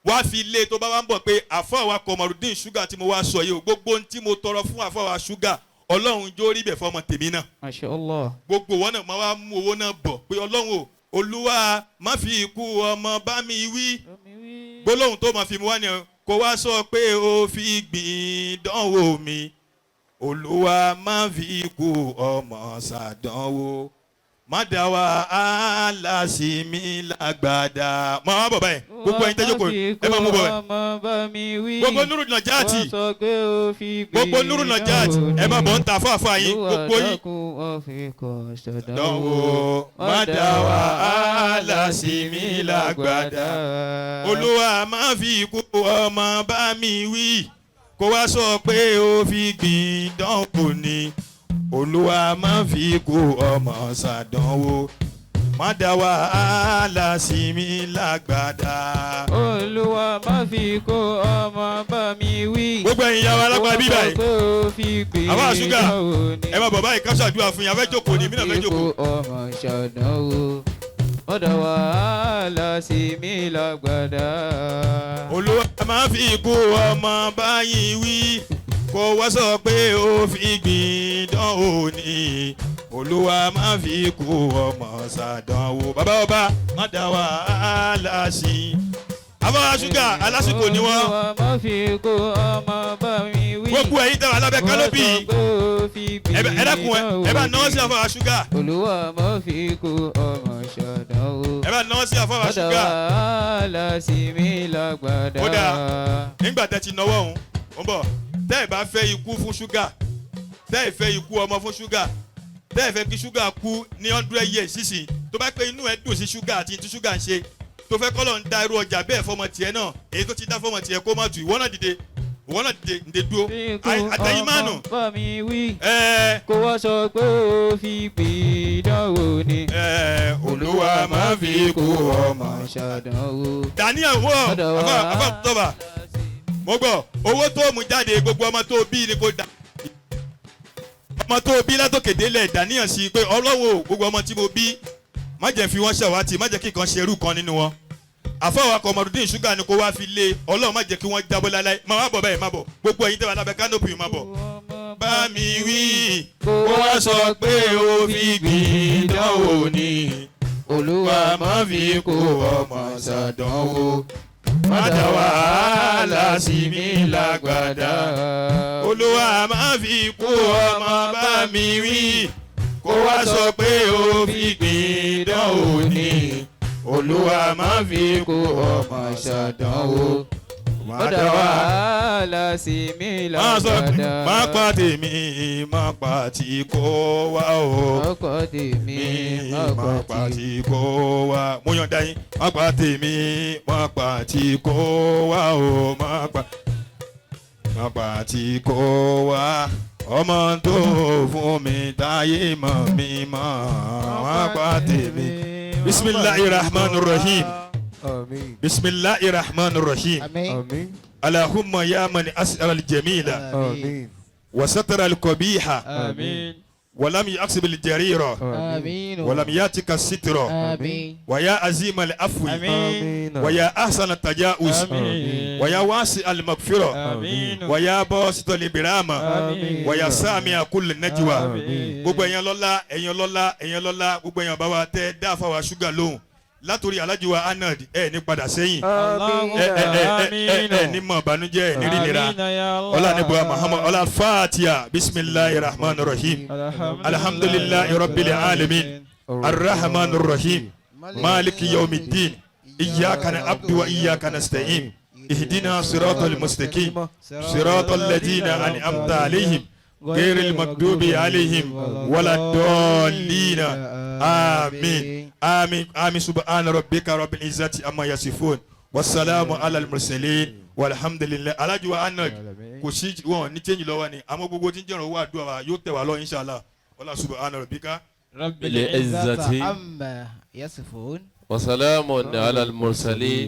S4: wá fi lé tó bá wá ń bọ̀ pé àfọwà Kọmọrùdín ṣúgà tí mo wá sọ yìí o, gbogbo ohun tí mo tọrọ fún àfọwà ṣúgà, Ọlọ́run jó rí bẹ̀ fọmọ tèmi náà.
S3: ما شاء الله.
S4: Gbogbo wọn náà máa wá mú owó náà bọ̀ pé Ọlọ́run o, Olúwa, má fi ikú ọmọ bá mi wí. Gbólóhùn tó máa fi mu wá ni o, kó wá sọ pé o fi gbìn dánwò mi. Olúwa, má fi ikú ọmọ ṣàdánwò, má dá wàhálà sí mi lágbàdá. Máa wá bọ̀ báyìí, gbogbo ẹ̀yin tẹ́jọ́ kò, ẹ máa mú bọ̀ báyìí.
S3: Ọmọ bá mi wí.
S4: Gbogbo Nuru Najati,
S3: Wọ́n sọ pé ó fi gbé
S4: gbogbo Nuru Najati, ẹ máa bọ̀ ń ta fáfá yín, gbogbo yín. Dánwò, má dá wàhálà sí mi lágbàdá. Olúwa, má fi ikú ọmọ bá mi wí. Kó wá sọ pé ó fi gbìn dánwò ni. Olúwa má fi kú ọmọ ṣàdánwò. Má dá wàhálà sí mi lágbàdá.
S3: Olúwa má fi kó ọmọ bá mi wí.
S4: Gbogbo ẹ̀yin ìyá wa alápá bíbá yìí.
S3: Kó wá sọ pé ó fi gbìn
S4: Àbá Ṣúgà,
S3: dánwò ni.
S4: ẹ má bọ̀ báyìí ká ṣàdúrà fún yín. A fẹ́ jókòó ni, èmi náà fẹ́ jókòó.
S3: Má fi kó ọmọ ṣàdánwò. Má dá wàhálà sí mi lágbàdá.
S4: Olúwa má fi kú ọmọ báyìí wí. Kó wá sọ pé ó fi gbìn dánwò ni. Olúwa má fi kú ọmọ ṣàdánwò. Bàbá ọba má dá wàhálà sí i. Àbá Ṣúgà alásìkò ni wọ́n.
S3: Olúwa má fi kó ọmọ bá mi wí.
S4: Gbogbo ẹ̀yin tẹ́ wà lábẹ́ kánópì yìí.
S3: Kó wá sọ pé ó fi gbìn
S4: Ẹ dákun ẹ bá náwó sí àfọwà Ṣúgà.
S3: Olúwa má fi kó ọmọ ṣàdánwò.
S4: Ẹ bá náwó sí àfọwà
S3: Má dá
S4: Ṣúgà.
S3: wàhálà sí mi lágbàdá.
S4: Ó dáa. Nígbà tẹ́ ti náwó òun, ó ń bọ̀. Tẹ́ ẹ bá fẹ́ ikú fún Ṣúgà, tẹ́ ẹ fẹ́ ikú ọmọ fún Ṣúgà, tẹ́ ẹ fẹ́ kí Ṣúgà kú ní 100 years sísìn, tó bá pé inú ẹ dùn sí Ṣúgà àti tí Ṣúgà ń ṣe, tó fẹ́ kọ́lọ̀ ń dá irú ọjà bẹ́ẹ̀ fọmọ tiẹ̀ náà, èyí tó ti dá fọmọ tiẹ̀ kó má tù, ìwọ náà dìde, ìwọ náà dìde, ǹdè dúró.
S3: Fi kó
S4: Àtẹ̀yìn mánu.
S3: ọmọ bá mi wí.
S4: Ẹ
S3: Kó wá sọ pé ó fi gbìn dánwò ni.
S4: ẹ Olúwa má fi kú ọmọ.
S3: ṣàdánwò.
S4: Daniel wọ
S3: Ọ̀dọ̀ wa.
S4: àbá àbá tọ́ba mo gbọ́ owó tó mú jáde gbogbo ọmọ tó bí ni kò dá ọmọ tó bí látòkè délẹ̀ dàníyàn sí pé Ọlọ́run o, gbogbo ọmọ tí mo bí má jẹ́ fi wọ́n ṣàwátì, má jẹ́ kí nǹkan ṣerú kan nínú wọn. Àfọwọ́ akọ̀mọ̀dúndín Ṣúgà ni kó wá fi lé Ọlọ́run, má jẹ́ kí wọ́n jábọ́ láláì. Má wá bọ̀ báyìí, má bọ̀. Gbogbo ẹ̀yin tẹ́wọ́ lábẹ́ kánópì, má bọ̀. Bá mi wí kó wá sọ pé ó fi gbìn dánwò ni.
S3: Olúwa
S4: Má fi kó ọmọ ṣàdánwò. Má dá wàhálà sí mi lágbàdá. Olúwa má fi kú ọmọ bá mi wí. Kó wá sọ pé ó fi gbìn dánwò ni. Olúwa má fi kú ọmọ ṣàdánwò. Má
S3: Má
S4: dá
S3: dá
S4: wàhálà.
S3: wàhálà sí mi
S4: Má sọ pé
S3: lágbàdá.
S4: má pa tèmi, má pa tí kò wá o.
S3: Ọkọ tèmi,
S4: Mi má
S3: ọkọ
S4: pa
S3: tèmi.
S4: tí kò wá. Mo yàn dá yín. Má pa tèmi, má pa tí kò wá o. Má pa má pa tí kò wá. Ọmọ tó fún mi táyé mọ̀ mi mọ̀. Má pa tèmi. Bisimilahi rahman rahim.
S5: Àmín.
S4: Bisimilahi rahman rahim.
S6: Àmín.
S5: Àmín.
S4: Alahumma ya man as'al al-jamila.
S5: Àmín.
S4: Wa satara al-qabiha.
S2: Àmín.
S4: ولم يحسب الجريرة.
S6: Àmín.
S4: ولم ياتك الستر.
S6: Àmín.
S4: ويا عظيم العفو.
S2: Àmín.
S4: ويا أحسن التجاوز.
S2: Àmín.
S4: ويا واسع المغفرة.
S2: Àmín.
S4: ويا باسط الإبرام.
S2: Àmín.
S4: ويا سامع كل نجوى.
S2: Àmín.
S4: Gbogbo ẹ̀yin ọlọ́lá, ẹ̀yin ọlọ́lá, ẹ̀yin ọlọ́lá, gbogbo ẹ̀yin bàbá wa tẹ́ dá fáwa Ṣúgà lóhùn látòrí Alájí wa Anad, ẹ̀ ní padà sẹ́yìn, ẹ ẹ ẹ ẹ ẹ ní mọ̀ ìbànújẹ́, ẹ̀ ní rí nira. Ọlá níbo Muhammad, ọlá Fatiha. Bisimilahi rahman rahim. Alhamdulilahi rabbil alamin arrahman rahim maliki yawmiddin iyyaka na'budu wa iyyaka nasta'in ihdina siratal mustaqim siratal ladina an'amta alayhim غير المغضوب عليهم ولا الضالين آمين آمين آمين. سبحان ربك رب العزة عما يصفون والسلام على المرسلين والحمد لله. Alhaji wa Anad kò sí wọn ní change lọ́wọ́ ni, àmọ́ gbogbo tí ń jẹ̀rọ owó àdúrà wa yóò tẹ̀ wá lọ inshallah. Wala subhana rabbika
S2: رب
S1: العزة
S6: عما يصفون.
S1: وسلام على المرسلين.